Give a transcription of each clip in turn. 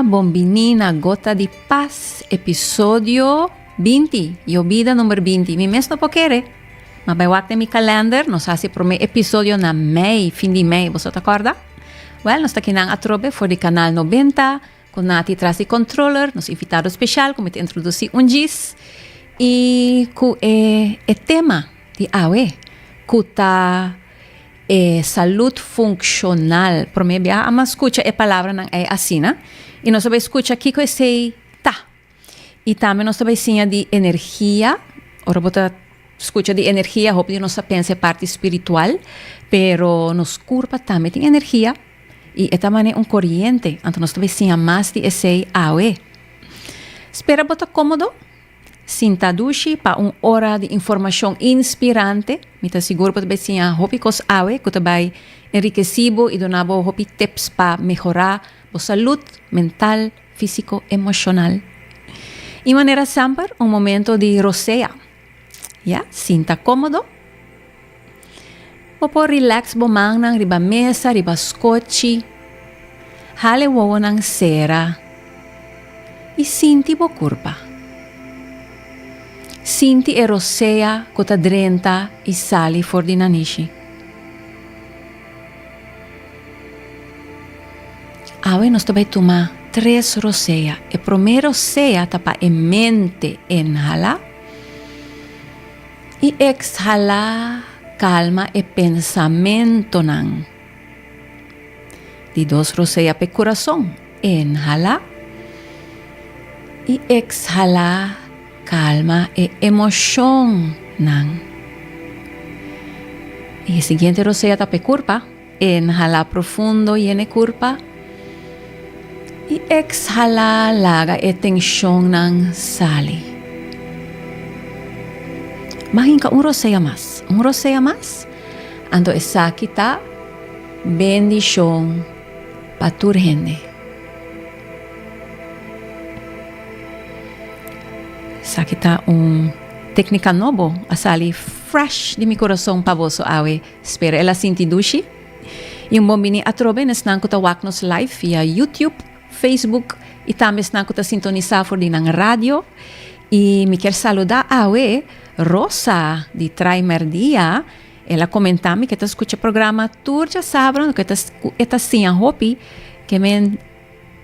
bon bini na Gota di Pas, episodio 20, yobida number 20. Mi mes no por kere, ma bai wak den mi kalender, nos hasi e prome episodio na mei, fin di mei, boso ta kòrda? Wèl, nos ta kinan atrobe for di Kanal 90, ku Nati tras di controller, nos invitado speshal ku mi ta introdusí un djis, i ku e e tema di awe, ku ta E salud funcional. Prome biaha a mas scucha e palabranan ei asina y nos ta bay scucha kico esey ta. Y tambe nos ta bay siña di energia. Ora bo ta scucha di energia hopi di nos ta pensa e parti spiritual, pero nos curpa tambe tin energia y e ta mane un coriente. Anto nos ta bay siña mas di esey awe. Spera bo ta comodo. Sinta dushi pa un ora di informashon inspirante. Mi ta sigur bo ta bai siña hopi kos awe ku ta bai enrikesí bo i duna bo hopi tips pa mehorá bo salud mental, físiko, emoshonal. I manera semper, un momento di rosea. Ya, sinta kómodo. Bo por relax bo mannan riba mesa, riba skochi. Hala e wowonan sera i sinti bo kurpa. Sinti e rosea ku ta drenta i sali for di nanishi. Awe nos ta bai tuma tres rosea. E promé rosea ta pa e mente inhala. I ekshalá, kalma e pensamentonan. Di dos rosea p'e kurason. Inhalá i ekshalá, kalma e emoshonnan. I e siguiente rosea ta p'e kurpa. Inhalá profundo yena e kurpa i ekshalá laga e tenshonnan sali. Ban hinka un rosea mas, un rosea mas, anto esaki ta bendishon pa tur hende. Esaki ta un téknika nobo a sali fresh di mi kurason pa boso awe. Spera el a sinti dushi y un bon bini atrobe na esnan cu ta wak nos live via YouTube, Facebook y tambe esnan cu ta sintonisa for di nan radio. Y mi kier saluda awe Rosa di Trai Merdia. El a comenta mi cu e ta scucha programa tur djasabra, cu e ta siña hopi. Ke men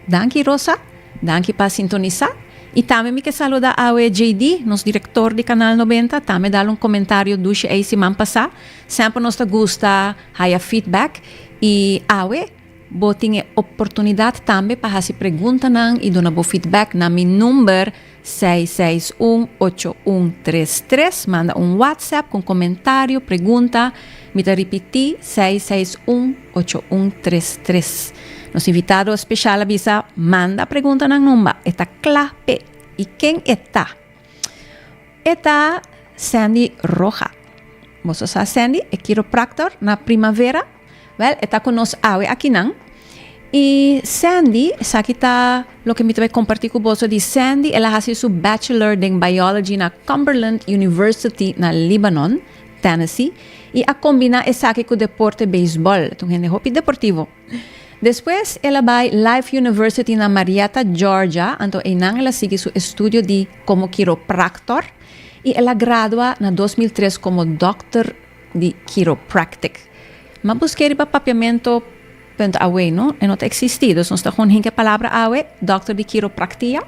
Danki Rosa, danki pa sintonisa. Y tambe mi ke saluda awe JD, nos director di Canal 90, tambe dal un comentario dushi ey siman pasa. Semper nos ta gusta haya feedback y awe bo tin e oportunidad tambe pa haci preguntanan y duna bo feedback na mi number Seis seis un ocho un tres tres manda un whatsapp con comentario, pregunta, mi ta ripiti seis seis un ocho un tres tres. Nos invitado special a bisa manda preguntanan numba, e ta cla p'e. Y ken e ta? E ta Sandy Roja. Boso sa Sandy, e chiropractor na Primavera? Wel, e ta ku nos awe akinan. I Sandy, esaki ta loke mi ta bai kompartí ku boso di Sandy, el a hasi su bachelor den biology na Cumberland University na Lebanon, Tennessee, i a kombiná esaki ku deporte beisbòl. E ta un hende hopi deportivo. Despues el a bai Life University na Marietta, Georgia, anto einan el a sigui su estudio di komo kiropractor i el a gradua na 2003 komo dòkter di chiropractic. Ma busk'é riba papiamento punt awe, no? E no ta eksistí, dus nos ta gewoon hinka e palabra awe, dòkter di kiropractia.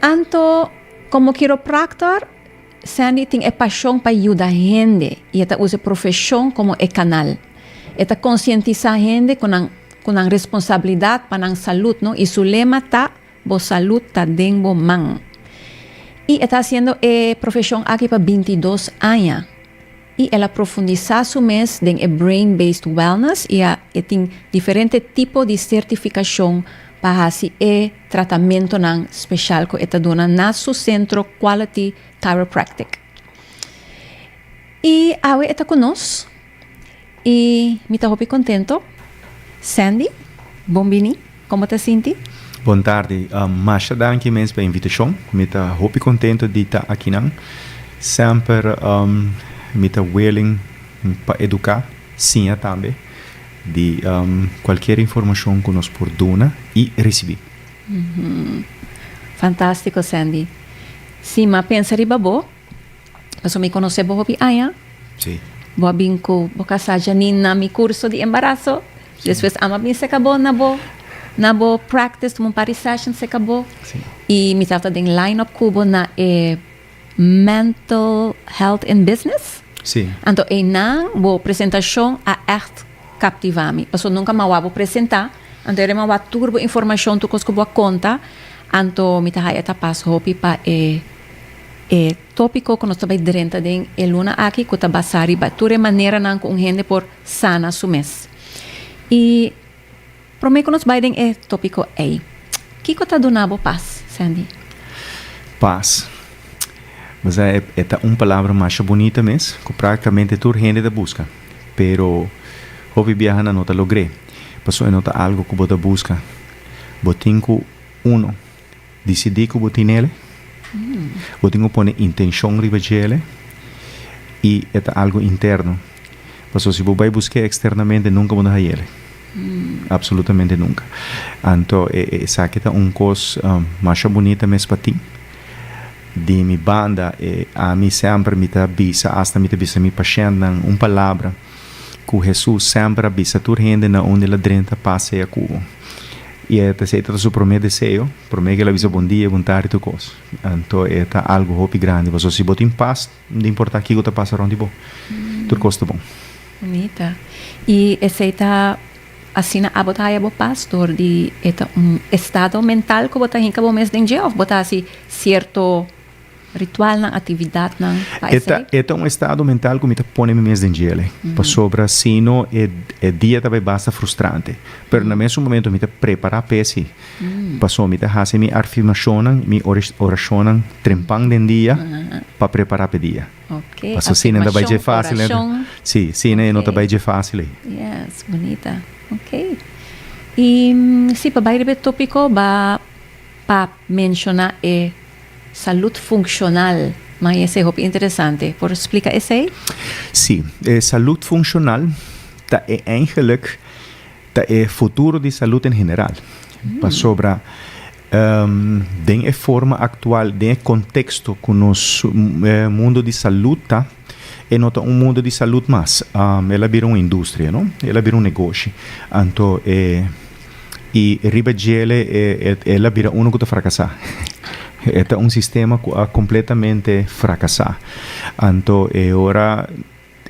Anto, komo kiropractor, Sandy tin e pashon pa yuda hende i e ta usa e profeshon komo e kanal. E ta konsientisá hende ku nan ku nan responsabilidat pa nan salud, no? I su lema ta, Bo salud ta den bo man. I e ta hasiendo e profeshon aki pa bintidos aña. I el a profundisá su mes den e brain based wellness i a e tin diferente tipo di sertifikashon pa hasi e tratamentonan speshal ku e ta duna na su sentro Quality Chiropractic. I awe e ta ku nos I mi ta hopi contento. Sandy, bon bini. Como ta sinti? Bon tardi. Masha danki mes pa e invitacion. Mi ta hopi contento di ta akinan. Semper mi ta willing pa educa, siña tambe. di cualkier informacion cu nos por duna y ricibi. Fantastico Sandy. Si m'a pensa riba bo, pasobra mi conoce bo hopi aña. Si. Bo a bin cu bo casa Janine na mi curso di embaraso. Si. Despues amo a bin seca bo na bo na bo practice, tuma un par di sessions seca bo. Si. Y mi tabata den line up cu bo na e Mental Health in Business. Si. Anto einan bo presentacion a echt captiva mi. Pasobra nunca mi a wak bo presenta, anto ere mi a wak tur bo informacion, tur cos cu bo a conta, anto mi ta haya ta pas hopi pa e e topico cu nos ta bay drenta den e luna aki cu ta basa riba tur e maneranan cu un hende por sana su mes. Y Promé ku nos bai den e tópiko ei, kiko ta duna bo pas, Sandy? Pas. Bo sa, e ta un palabra masha bunita mes, ku práktikamente tur hende ta buska. Pero hopi biaha nan no ta logr'é, pasobra e no ta algu ku bo ta buska. Bo tin ku, uno, Disidí ku bo tin el, bo tin ku pone intenshon riba djele i e ta algu interno. Pasobra si bo bai busk'é eksternamente nunka bo no hañ'el. Apsolutamente nunka. Anto esaki ta un kos masha bunita mes pa tin. Di mi banda ami semper mi ta bisa, asta mi ta bisa mi pashèntnan un palabra ku Hesus semper a bisa tur hende na unda el a drenta, Pas sea ku bo. I e ta esei ta su promé deseo, promé ku el a bisa bon dia, bon tardi tur kos. Anto e ta algu hopi grandi, pasobra si bo tin pas, no ta importá kiko ta pasa rònt di bo, tur kos ta bon. Bunita. I esei ta asina abo ta haya bo pas dor di e ta un estado mental ku bo ta hinka bo mes den dje òf bo ta hasi sierto Ritualnan, actividadnan pa E ta, esei? e ta un estado mental ku mi ta pone mi mes den djele, pasobra si no e e dia ta bai basta frustrante. Pero na mesun momento mi ta prepará p'esei, pasobra mi ta hasi mi afirmashonnan, mi orashonnan trempan den dia pa prepará p'e dia. Ok, Pasobra si no ta bai dje afirmashon, fásil, orashon. Si, si no ta Ok. bai dje fásil ei. Yes, bunita. Ok. I si, pa bai riba e tópiko, ba pa menshoná e Salud funcional, ma esey hopi interesante. Por splica esey? Sí, e salud funcional ta e eigenlijk ta e futuro di salud en general. Pasobra den e forma actual, den e contexto cu nos mundo di salud ta, e no ta un mundo di salud mas. El a bira un industria, no? El a bira un negoshi. Anto e. I riba djele el a bira unu ku ta frakasá. E ta un sistema ku a kompletamente frakasá. Anto e ora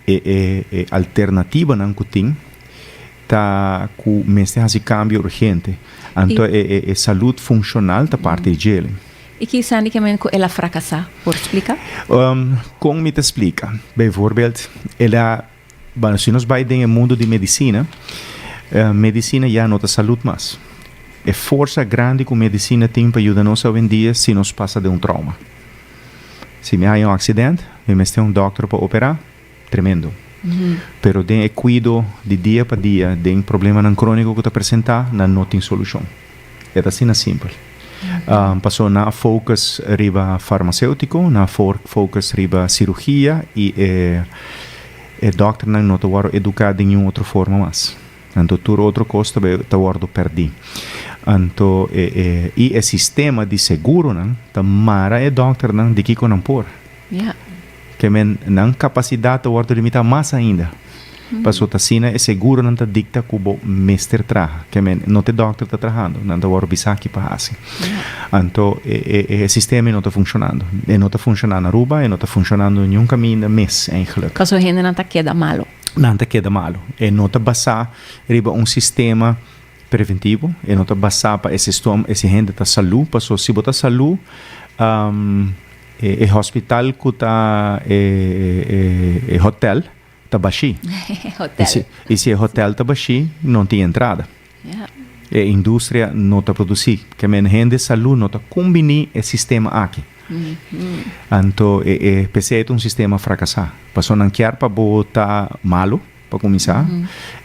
e e e alternativanan ku tin ta ku mester hasi kambio urgente. Anto e e e salud funshonal ta parti di djele. I ki Sandy ke men ku el a frakasá? Por splika? Kon mi ta splika? Bijvoorbeeld el a. Bueno, si nos bai den e mundo di medicina, medicina ya no ta salud mas. E forsa grandi cu medicina tin pa yuda nos awendia si nos pasa den un trauma. Si mi haya un accident, mi mester un dokter pa opera, tremendo. Pero den e cuido di dia pa dia, den problemanan cronico cu ta presenta, nan no tin solucion. E ta asina simpel. Pasobra nan a focus riba farmaceutico, nan a focus riba cirugia y e e dokternan no ta wordo educa den niun otro forma mas. Anto tur otro cos ta bay ta wordo perdi. Anto e e y e sistema di seguronan ta mara e dokternan di kico nan por. Ke men nan kapasidat ta wòrdu limitá mas ainda. Pasobra ta asina e seguronan ta dikta ku bo mester traha. Ke men no ta e dòkter ta trahando, nan ta wòrdu bisá ki pa hasi. Anto e e sistema ei no ta funshonando. E no ta funshoná na Aruba, e no ta funshonando niun kaminda mes eigentlik. Pasobra hendenan ta keda malo. Nan ta keda malo. E no ta basá riba un sistema preventivo, e no ta basá pa e sistema, e si hende ta salú, pasobra si bo ta salú, E hospital ku ta e hotel ta bashí. Hotel. I si e hotel ta bashí, no tin entrada. E industria no ta produsí. Ke men hende salú no ta kumbiní e sistema aki. Anto e p'esei ta un sistema frakasá. Pasobra nan kier pa bo ta malu. pa kuminsá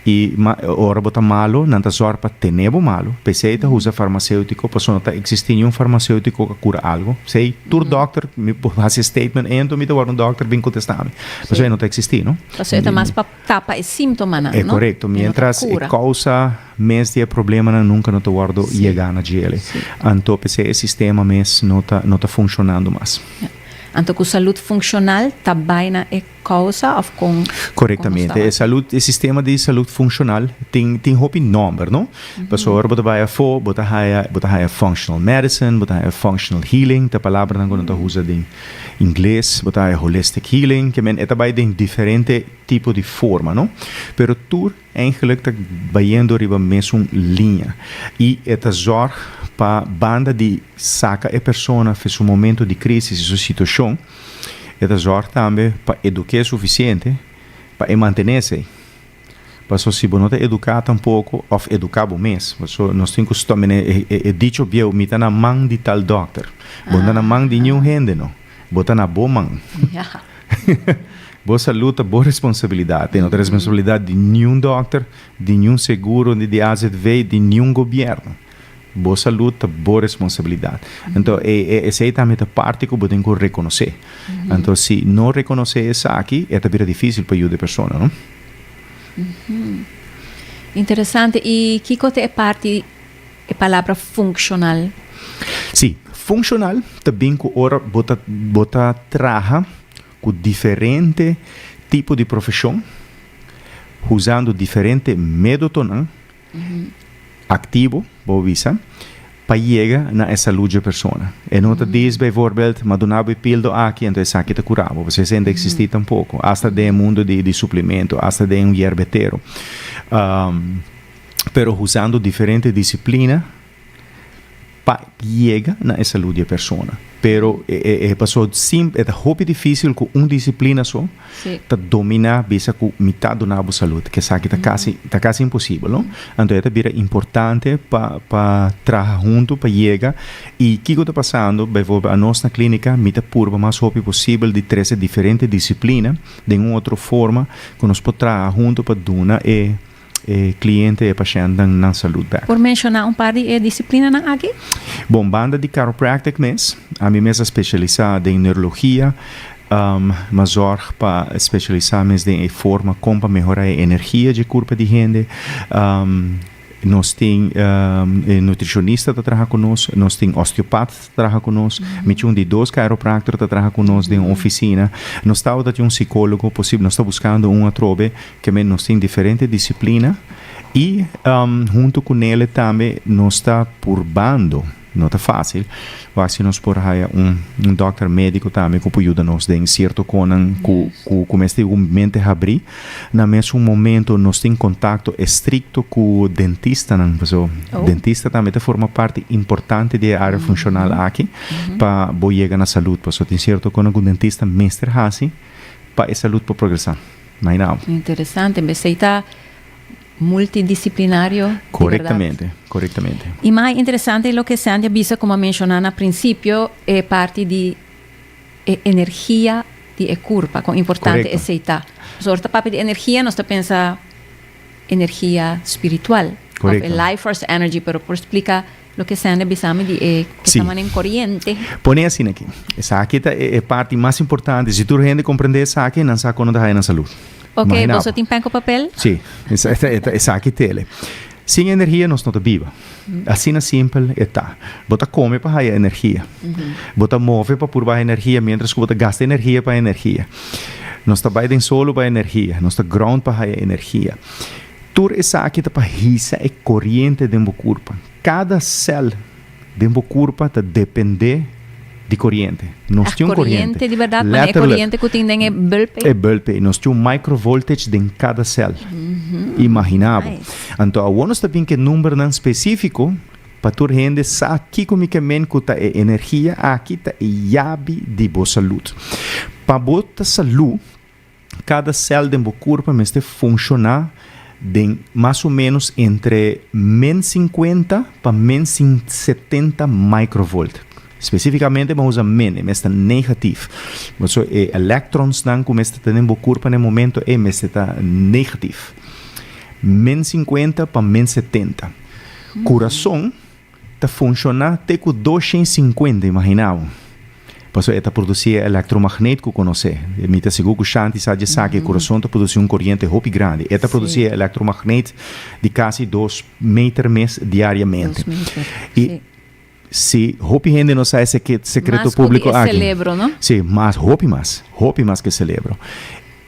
i ora bo ta malu nan ta zòrg pa tene bo malu. P'esei ta usa farmaseutiko pasobra no ta eksistí niun farmaseutiko ku a kura algu. P'esei tur dòkter mi por hasi e statement ento mi ta wòrdu un dòkter bin kontestá mi. Pasobra e no ta eksistí no. Pasobra e ta mas pa tapa e síntomanan E no? korekto. E no ta Miéntras e kura. kousa mes di e problemanan nunka no ta wòrdu yegá na djele. Anto p'esei e sistema mes no ta no ta funshonando mas. Anto ku salud funshonal ta bai na e kousa òf kon kon nos Korektamente. ta E salud e sistema di salud funshonal tin tin hopi nòmber no. Pasobra ora bo ta bai afó bo ta haya bo ta haya functional medicine, bo ta haya functional healing, ta palabranan ku nan ta usa den ingles, bo ta haya holistic healing, ke men e ta bai den diferente tipo di forma no. Pero tur Eigenlijk ta bayendo riba mesun liña y e ta zorg pa banda di saca e persona fe su momento di crisis y su situacion, e ta zorg tambe pa eduke suficiente pa e mantene esey. Paso si bo no ta educa tampoco of educa bo mes, paso nos tin cu stop, mene e dicho bieu mi ta na man di tal dokter, bo no ta na man di niun hende no. Bo ta na bo man. Bo salud ta bo responsabilidad. E no ta responsabilidad di niun dokter, di niun seguro, ni di AZV, di niun gobierno. Bo salud ta bo responsabilidad. Anto e e esey tambe ta parti cu bo tin cu reconoce. Anto si no reconoce esaki, e ta bira dificil pa yuda e persona, no? Interesante. Y kico ta e parti E palabra funshonal. Sí, funshonal ta bin ku ora bo ta bo ta traha ku diferente tipo di profeshon, usando diferente métodonan aktivo, bo bisa, pa yega na e salud dje persona. E no ta dis bijvoorbeeld, m'a duna bo e pildo aki, anto esaki ta kura bo, pasobra esei no ta eksistí tampoko, asta den e mundo di suplemento, asta den un yerbetero. Pero usando diferente disciplina pa yega na e salud di e persona. Pero e paso sim e ta hopi dificil cu un disciplina so ta domina bisa cu mi ta duna bo salud, ke esaki ta casi ta casi imposibel no. Anto e ta bira importante pa pa traha hunto pa yega y kico ta pasando bijvoorbeeld anos na clinica mi ta purba mas hopi posibel di trece diferente disciplina den un otro forma cu nos por traha hunto pa duna e e cliente, e pashentnan nan salud bek. Por menciona un par di e disciplinanan aki? Bon, banda di chiropractic mes, ami mes a specialisa den neurologia, m'a zorg pa specialisa mes den e forma con pa mehora e energia dje curpa di hende. Nos tin e nutricionista ta traha cu nos, nos tin osteopat ta traha cu nos, mi tin un di dos chiropractor ta traha cu nos den oficina, nos tabata tin un psicologo, posibel nos ta buscando un atrobe. Ke men nos tin diferente disiplina i huntu ku nele tambe nos ta purbando, no ta fásil, wak si nos por haya un un dòkter médiko tambe ku por yuda nos den sierto konan ku ku ku mester un mente habrí. Na mesun momento nos tin kontakto estrikto ku dentistanan, paso dentista tambe ta forma parti importante di e área funshonal aki pa bo yega na salud, paso tin sierto konan ku dentista mester hasi pa e salud por progresá. Mainao. Interesante, mesei ta multidisciplinario di berdad. Correctamente, correctamente. Y mas interesante loke Sandy a bisa como a menciona na principio e parti di e energia di e curpa, con importante Correcto. esey ta. Pasobra ora ta papia di energia nos ta pensa energia spiritual of e Correcto. life force energy, pero por splica Loke Sandy a bisa mi di e ke Sí. ta manen koriente. Pone asina aki. Esaki ta e parti mas importante. Si tur hende comprende esaki, nan sa con nan ta haya nan salud. Ok, Imagina boso bo. tin pen cu papel? Sí, esaki tele. Sin energia nos no ta biba. Asina simpel e ta. Bo ta come pa haya energia. Bo ta move pa purba haya energia mientras cu bo ta gasta energia pa haya energia. Nos ta bay den solo pa haya energia. Nos ta ground pa haya energia. Tur esaki ta pa hisa e koriente den bo kurpa. Kada sèl den bo kurpa ta dependé di koriente. Nos tin un koriente. Koriente di bèrdat, mane e Letterlijk. koriente ku tin den e bulp ei? E bulp ei. Nos tin un microvoltage den kada sèl. Imaginá bo. Nice. Anto awor nos ta bin ku e numbernan spesífiko pa tur hende sa kiko mi ke men ku ta e energia aki ta e yabi di bo salud. Pa bo ta salú. Kada sèl den bo kurpa mester funshoná den mas o ménos entre min sinkuenta pa min 70 microvolt. Spesífikamente bo usa min, e mester ta negatief. Pasobra e electronsnan ku mester ta den bo kurpa na e momento ei mester ta negatief. Min sinkuenta pa min setenta. Kurason ta funshoná te ku 250, imaginá bo. Pasobra e ta produsí e elektromagneet ku konosé. Mi ta sigur ku Shanti sa dje sa ku e kurason ta produsí un koriente hopi grandi. E ta produsí e elektromagneet di kasi dos meter mes diariamente. I si hopi hende no sa e sekreto públiko aki. Mas ku di e selebro, no? Si, mas, hopi mas. Hopi mas ku e selebro.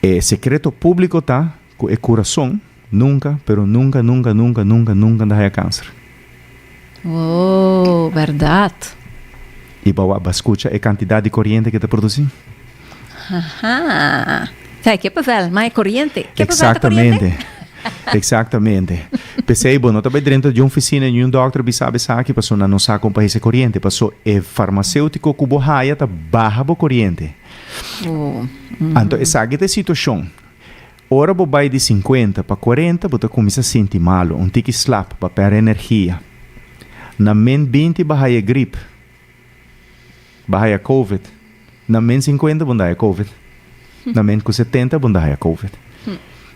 E sekreto públiko ta ku e kurason nunka, pero nunka, nunka, nunka, nunka, nunka ta haya kanser. Oh, bèrdat. I bo a skucha e kantidat di koriente ku e ta produsí? Haha. Sa, ke pavel? Ma e koriente. Ke pavel ta koriente? Eksaktamente. Eksaktamente. P'esei bo no ta bai drenta di un ofisina i un dòkter bisa bo esaki pasobra nan no sa kon pa hasi e koriente. Paso e farmaséutiko ku bo haya ta baha bo koriente. Oh. Anto esaki ta e situashon. Ora bo bai di sinkuenta pa kuarenta bo ta kuminsá sinti malu, un tiki slap, bo a pèrdè energia. Na min 20 bo a haya grip, bo a haya covid. Na min 50 bo no ta haya covid. Na min ku 70 bo no ta haya covid.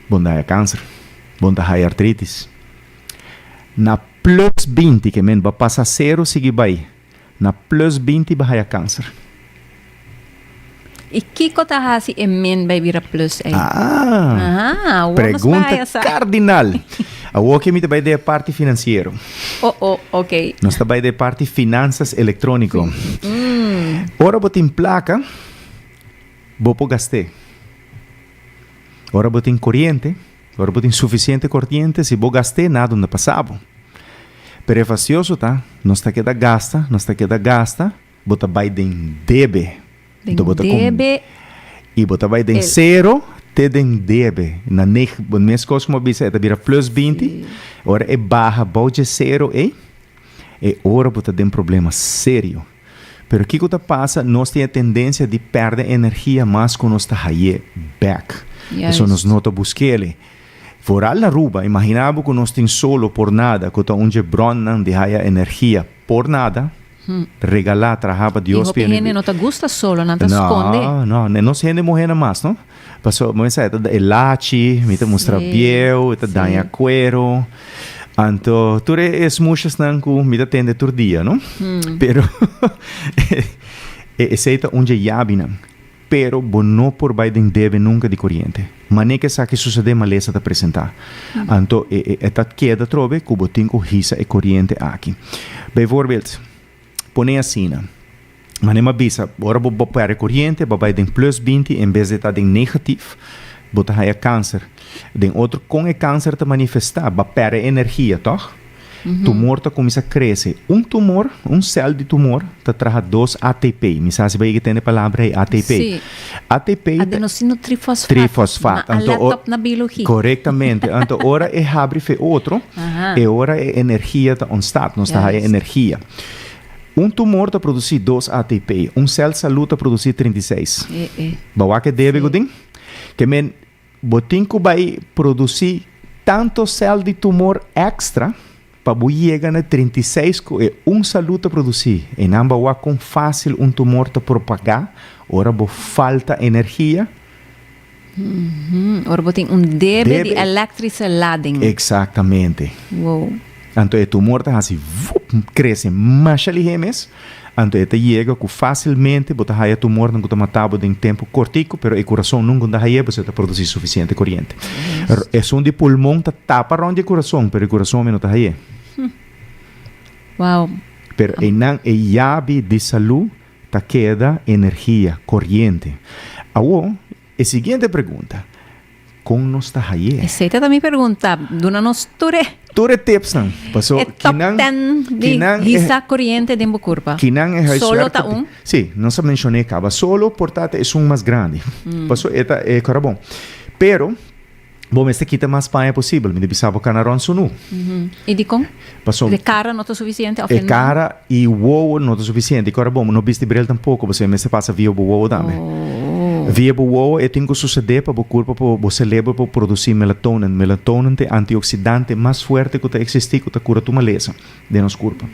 Bo no ta haya kanser, bo no ta haya artritis. Na plus 20 ke men bo a pasa sero sigui bai. Na plus 20 bo haya kanser. I kiko ta hasi e min bai bira plus ei? Ah, Aha, awor nos pregunta bai sa. kardinal. Awor ke mi ta bai den e parti finansiero. Oh, oh, ok. Nos ta bai den e parti finansas elektróniko. Ora bo tin plaka, bo por gast'é. Ora bo tin koriente, ora bo tin sufisiente koriente, si bo gast'é, nada no ta pasa bo. Pero e fastioso ta, nos ta keda gasta, nos ta keda gasta, bo ta bai den debe. Den Anto bo ta kom debe. I bo ta bai den El. sero te den debe. Na neg, bo meskos ku bo bisa e ta bira plus 20, Sí. ora e baha bou dje sero ei, e ora bo ta den problema serio. Pero kiko ta pasa, nos tin e tendensia di pèrdè energia mas ku nos ta hay'é bèk. Pasobra nos Juist. no ta busk'el. Foral na Aruba, imagina bo ku nos tin solo por nada, ku ta un dje bronnan di haya energia por nada, regalá, trahá pa I Dios hopi hende no ta gusta solo, nan ta skonde. No, no, nos hende muhénan mas, no? Pasobra, bo mester sa, e ta e lachi, mi ta mustra bieu, e ta daña kuero. Anto, tur e smoesjesnan ku mi ta tende tur dia, no? Pero, esei ta un dje yabinan. Pero bo no por bai den debe nunca di coriente. Mane cu esaki sucede malesa ta presenta. Anto e e ta keda atrobe cu bo tin cu hisa e coriente aki. Bijvoorbeeld, pone asina, mane m'a bisa, ora bo bo perde coriente bo bai den plus 20 en bes di ta den negatief, bo ta haya cancer. Den otro, con e cancer ta manifesta? Bo a perde energia, toch? Tumor ta kuminsá krese. Un tumor, un sèl di tumor, ta traha dos ATP. Mi sa si bo a yega tende e palabra ei, ATP. Sí. ATP ta. Adenosino trifosfat. Trifosfat. Na a Anto o. laptop na biologia. Korektamente. Anto ora e habri fe otro, e ora e energia ta ontstaat. Nos ta haya Juist. energia. Un tumor ta produsí dos ATP. Un sèl salú ta produsí 36. E, e. Bo a wak e debe ku Sí. tin? Ke men. Bo tin ku bai produsí tanto sèl di tumor èkstra pa bo yega na 36 ku e un salú ta produsí. Einan bo a wak kon fásil un tumor ta propagá ora bo falta energia. Ora bo tin un debe di elektrische lading. Eksaktamente. Wow. Anto e tumor ta hasi vup, krese masha lihé mes. Anto e ta yega ku fásilmente bo ta haya tumornan ku ta mata bo den tempu kortiku, pero e kurason nunka ta hay'é pasobra e ta produsí sufisiente koriente. Esun di pulmon ta tapa rònt di e kurason, pero e kurason mi no ta hay'é. Wow. Pero einan e yabi di salú ta keda energia, koriente. Awor, e siguiente pregunta, Kon nos ta hay'é? Esei ta ta mi pregunta. Duna nos tur e. Tur e tipsnan. Paso E top kinan ten di kinan e hisa koriente den bo kurpa. kinan e Solo huiswerk ta un? Sí, nos a menshoné kaba. Solo por ta ta esun mas grandi. Paso e ta e kora bon. Pero bo mester kita mas paña posibel. Mi ta bisa bo kana rònt sunú. I dikon? Paso E kara no ta sufisiente òf e e man? kara i wowo no ta sufisiente. I kora bon, bo no bisti bril tampoko, pasobra e mester pasa via bo wowo tambe. Oh. Via bo wowo e tin ku susedé pa bo kurpa por, bo selebro por produsí melatonin. Melatonin ta e antioksidante mas fuerte ku ta eksistí ku ta kura tur malesa den nos kurpa.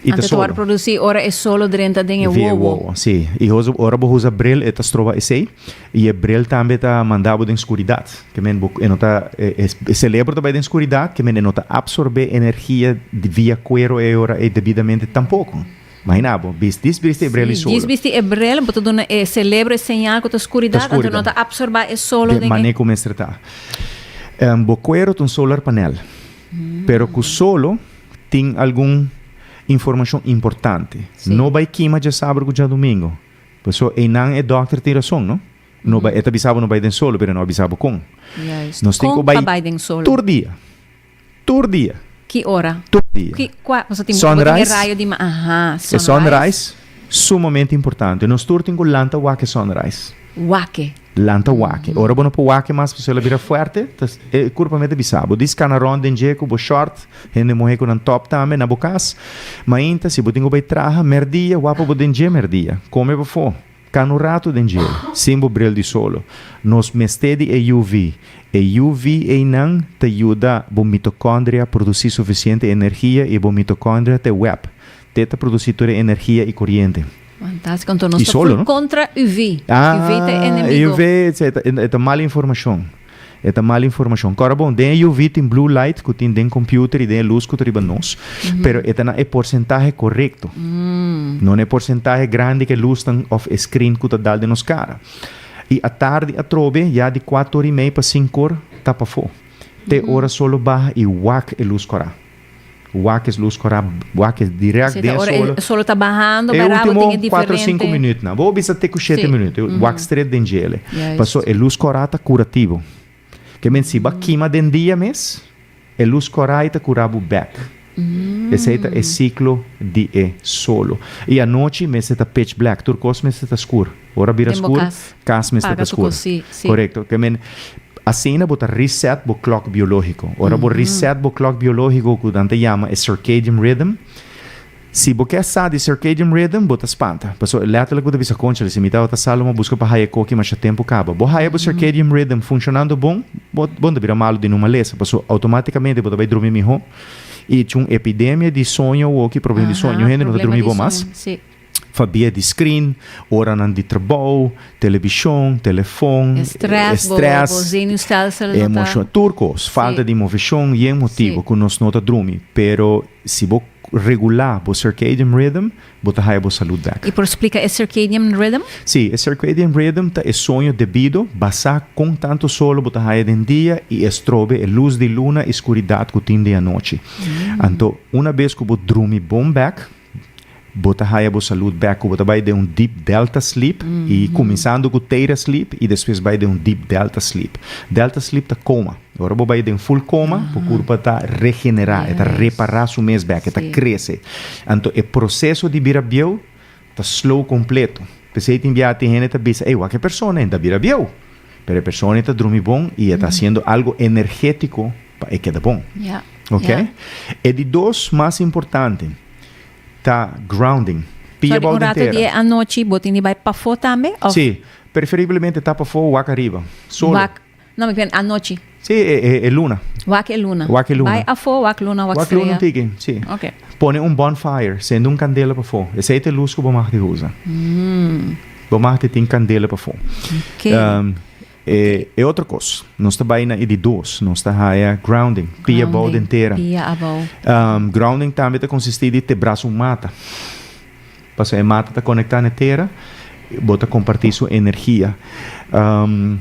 I ta Anto ta wòrdu solo. produsí ora e solo drenta den e Via e wowo. wowo, sí. I hosa ora bo usa bril e ta stroba esei. I e bril tambe ta manda bo den skuridat. Ke men bo e no ta e e selebro ta bai den skuridat, ke men e no ta apsorbé energia di via kuero e ora ei debidamente tampoko. Imagina bo, bis dis bisti e bril i Sí, solo. djis bisti e bril, bo ta duna e selebro e señal ku ta Ta skuridat, anto no skuridat. ta apsorbá e solo Den den e. manera ku mester ta. Bo kuero ta un solar panel. Pero ku solo tin algun informashon importante. Sí. No bai kima djasabra ku djadumingu. Paso einan e dòkter tin rason, no? No bai, e ta bisa bo no bai den solo, pero e no a bisa bo kon. Juist. Nos tin ku Kon pa bai bai den solo? tur dia. Tur dia. Ki ora? Tur dia. Ki, kua, paso tin, bo tin e Sunrise. rayo di ma, aha, E sunrise. sunrise, sumamente importante. Nos tur tin ku lanta wak e sunrise. Wak e. Lanta wak e. Ora bo no por wak e mas pasobra el a bira fuerte, ta e kurpa mester bisa bo. Dis kana rònt den dje ku bo short, hende muhé ku nan tòp tambe na bo kas. Mainta si bo tin ku bai traha, mèrdia, wak pa bo den dje mèrdia. Kome pafó. Kana un ratu den dje, sin bo bril di solo. Nos mester di e UV. E UV einan ta yuda bo mitokondria produsí sufisiente energia i bo mitokondria ta e wèp. Te ta produsí tur e energia i koriente. Fantástico. Anto nos I ta solo, full no? contra UV. UV ta Ah, enemigo. UV e ta mal informacion. E ta mal informacion. Kòrda bon, den e UV tin blue light ku tin den computer i den e lus ku ta riba nos, pero e ta na e porsentahe korekto. No na e porsentahe grandi ku e lusnan òf e screen ku ta dal den nos kara. I atardi atrobe, ya di kuater or i mei pa sinku or, ta pafó. Te ora solo baha i wak e lus kòrá. Wak es lus kòrá, wak es dirèkt Sí, ta den ora solo. e solo ta bahando, E bera bo último tin e kuater o sinku diferente. minütnan. Bo bisa te ku shete Sí. minüt. Wak stret den djele. Juist. Paso e lus kòrá ta kurativo. Ke men si bo a kima den dia mes, e lus kòrá ei ta kura bo bèk. Esei ta e siklo di e solo. I anochi mester ta pitch black, tur kos mester ta skur. Ora bira Den bo skur, kas. kas mester Paga ta tur skur. kos, sí, sí. Korekto. Ke men asina bo ta reset bo klòk biológiko. Ora bo reset bo klòk biológiko ku nan ta yama e circadian rhythm, si bo ke sa di circadian rhythm bo ta spanta. Pasobra lèterlik bo ta bisa, Kónchale, si mi tabata sa lo mi a buska pa haya e koki masha tempu kaba. Bo haya bo circadian rhythm funshonando bon, bo bo no ta bira malu di numa malesa. Pasobra outomátikamente bo ta bai drumi mihó. I tin un epidemia di soño awoki, problema di soño. Aha, Hende no ta problema drumi di bon mas. soño, sí. Pabia di screen, oranan di trabou, televishon, telefon, E stress, bo, stress, bo zenuwstelsel no ta. emocion, tur cos, falta Sí. di moveshon, yen motibo Sí. cu nos no ta drumi. Pero si bo regula bo circadian rhythm, bo ta haya bo salud bek. I por splica e circadian rhythm? Sí, e circadian rhythm ta e soño debido, basá con tanto solo bo ta haya den dia y e strobe e luz di luna y scuridad cu tin den anochi. Anto, una bes cu bo drumi bon bek, Bo ta haya bo salud bek ku bo ta bai den un deep delta sleep i kuminsando ku theta sleep i despues bai den un deep delta sleep. Delta sleep ta koma. Ora bo bai den full koma, bo kurpa ta regenerá, e ta repará su mes bek, e ta krese. Anto e proseso di bira bieu ta slow kompleto. P'esei tin bia tin hende ta bisa, ey wak e persona e ta bira bieu. Pero e persona e ta drumi bon i e ta hasiendo algo energetiko pa e keda bon. Ok? E di dos mas importante ta grounding. Pia Sorry, bou un den rato di tera. e anochi bo tin di bai pafó tambe? Of? Sí, preferiblemente ta pafó wak ariba. Solo. Wak, no, mi kier anochi. Sí, e, e, e luna. Wak e luna. Wak e luna. Bai afó, wak luna, wak Wak luna un strea. tiki, sí. Ok. Pone un bonfire, sende un kandela pafó. Esei ta e lus ku bo mag di usa. Bo mag di tin kandela pafó. Ok. E, e otro kos, nos ta bai na e di dos, nos ta haya grounding, pia abou den Grounding, tera. pia abou. Grounding tambe ta konsistí di te brasa un mata. Pasobra e mata ta konektá na e tera, bo ta kompartí su energia.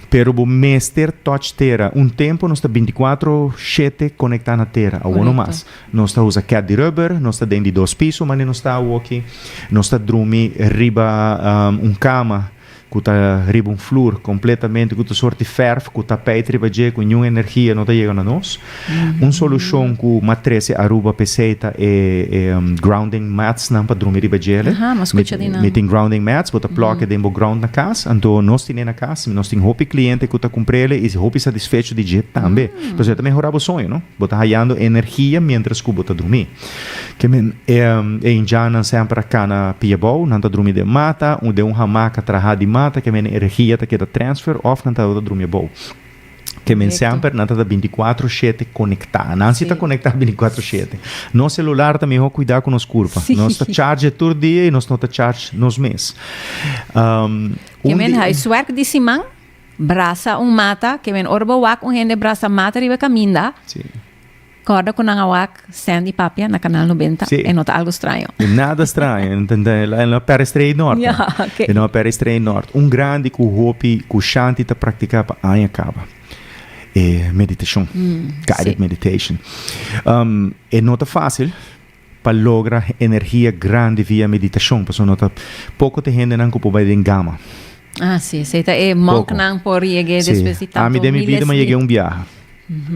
Pero bo mester touch tera. Un tempu nos ta bintikuatro shete konektá na tera, awor no mas. Nos ta usa ket di rubber, nos ta den di dos piso manera nos ta awoki. Nos ta drumi riba un kama ku ta riba un flur kompletamente ku ta sorti fèrf ku tapijt riba dje ku niun energia no ta yega na nos. Un solushon ku m'a trese Aruba p'esei ta e grounding mats nan pa drumi riba djele. Aha, m'a skucha di nan. Mi tin grounding mats, bo ta plòk e den bo ground na kas, anto nos tin'e na kas, nos tin hopi kliente ku ta kumpr'ele i hopi satisfecho di dje tambe. Pasobra e ta mehorá bo soño, no? Bo ta hayando energia miéntras ku bo ta drumí. Ke men e indjannan semper a kana pia bou, nan ta drumi den mata, un den un hamaka trahá di mata, ke men e energia ta keda transfer òf nan tabata drumi abou. Ke men semper nan ta ta binticuatro shete konektá. Nan si ta konektá binticuatro shete. Nos selular ta mihó kuidá ku nos kurpa. Nos ta charge tur dia i nos no ta charge nos mes. Ke men huiswerk di siman, brasa un mata, ke men ora bo wak un hende brasa mata riba e kaminda, Corda cu nan a wak Sandy papia na Canal 90 Sí. e no ta algo straño. Nada straño. E no a perde Estrella di Noord. Ja, ok. E no a perde Estrella di Noord. Un grandi cu hopi, cu Shanti ta practica pa aña caba. E meditacion. Guided meditation. E no ta facil pa logra energia grandi via meditacion, pasobra no ta poco ta e hendenan cu por bay den gama. Ah, si, esey ta e monknan por yeg'é despues di tanto Ami den mi miles bida mi a di. yeg'é un biaha.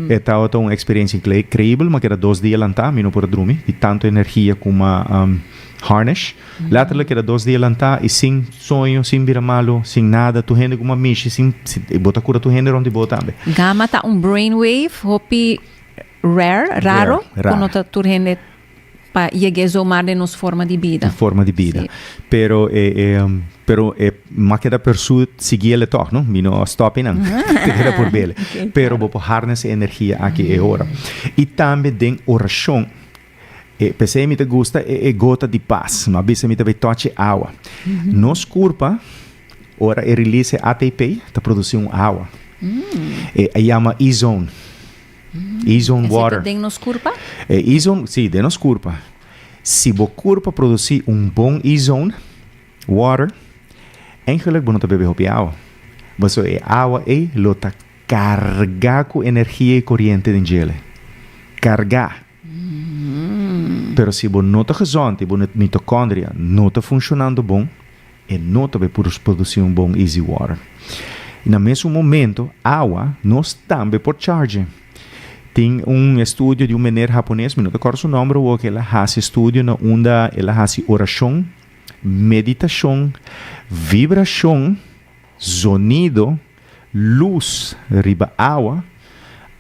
E tabata un experiencia increíbel, mi a keda dos dia lantá, mi no por a drumi di tanto energia cu mi a harness. Letterlijk keda dos dia lantá y sin soño, sin bira malo, sin nada, tur hende cu mi a mishi, sin, bo ta cura tur hende rond di bo tambe. Gama ta un brainwave hopi rare, raro, Rare, cu no ta tur hende pa yeg'é zomaar den nos forma di bida. Forma di bida. Sí. Pero e, e, pero e m'a keda persu siguiele tòg, no? Mi no a stòp einan. Te keda por bele. Pero bo por harness e energia aki e ora. I tambe den orashon. E, p'esei mi ta gusta e, e gota di pas. M'a bisa mi ta bai tòchi awa. Nos kurpa, ora e release e ATP, ta produsí un awa. E a yama E-zone. Ozone Esei ta water. den nos kurpa? E ozone, sí, den nos kurpa. Si bo kurpa produsí un bon ozone water, eigenlijk bo no ta bebe hopi awa. Pasobra e awa ei lo ta kargá ku energia i koriente den djele. Kargá. Pero si bo no ta gezond i bo mitokondria no ta funshonando bon, E no ta bay por produci un bon easy water. Y na mesun momento, awa nos tambe por charge. Tin un estudio di un meneer Japones, mi no ta corda su nomber awor, cu el a haci estudio na unda el a haci oracion, meditacion, vibracion, zonido, lus riba awa,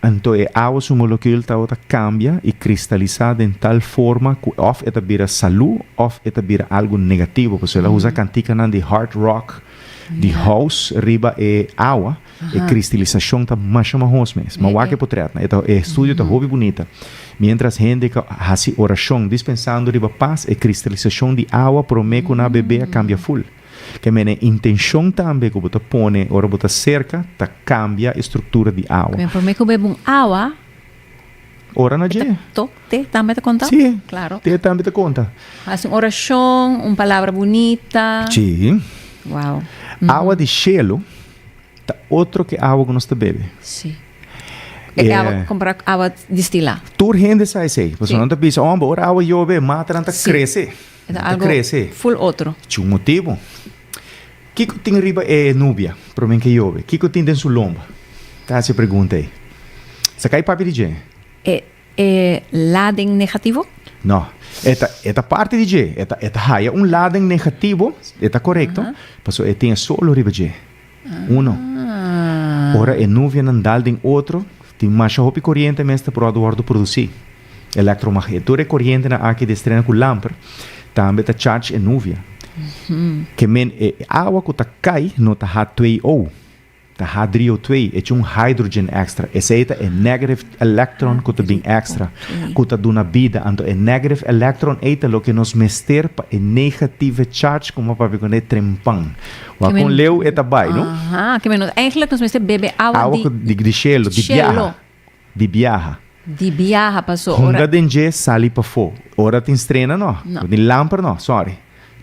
anto e awa su molekül tabata kambia i kristalisá den tal forma ku òf e ta bira salú òf e ta bira algu negativo. Pasobra el a usa kantikanan di hard rock, di house riba e awa, e kristalisashon ta masha mahos mes. Ma wak e potretnan, e ta e estudio ta hopi bunita. Miéntras hende ku hasi orashon dispensando riba pas, e kristalisashon di awa promé ku nan a bebé a kambia ful. Ke mene intenshon tambe ku bo ta pone ora bo ta serka ta kambia e struktura di awa. Men prome ku bebe un awa. Ora na dje. To, te tambe ta konta? Si. Klaro. Te tambe ta konta. Hasi un orashon, un palabra bunita. Si. Wow. Awa di shelu ta otro ke awa ku nos ta bebe. Si. E awa kompara ku awa distilá. Tur hende sa esei. Pasobra nan ta bisa, oh, ora awa yobe, matanan ta krese. E ta algo full otro. Cu un motibu. Kico tin riba e nubia prome ke yobe? Kico tin den su lomba? Ta haci e pregunta ey. Sa cay papia di dje? E e lading negativo? No. E ta e ta parti di dje. E ta e ta haya un lading negativo, e ta corecto, pasobra e tin e solo riba dje. Uno. Ora e nubianan dal den otro, tin masha hopi koriente mes ta por wòrdu produsí. Elektromagnet. Tur e korientenan aki di estrena ku lamper tambe ta charge e nubia. Ke men e awa ku ta kai no ta H2O, ta H3O2, e tin un hydrogen extra. Esei ta e negative electron ku ta bin extra, ku ta duna bida. Anto e negative electron ei ta loke nos mester pa e negative charge ku bo papia kuné trempan. Wak kon leu e ta bai, no? Aha, ke men eigenlijk nos mester bebe awa Awa di ku di di shelu, di shelu. biaha. Di biaha. Di biaha paso ora. Hunga den dje sali pafó. Ora tin strena no. No. Tin lamper no, sorry.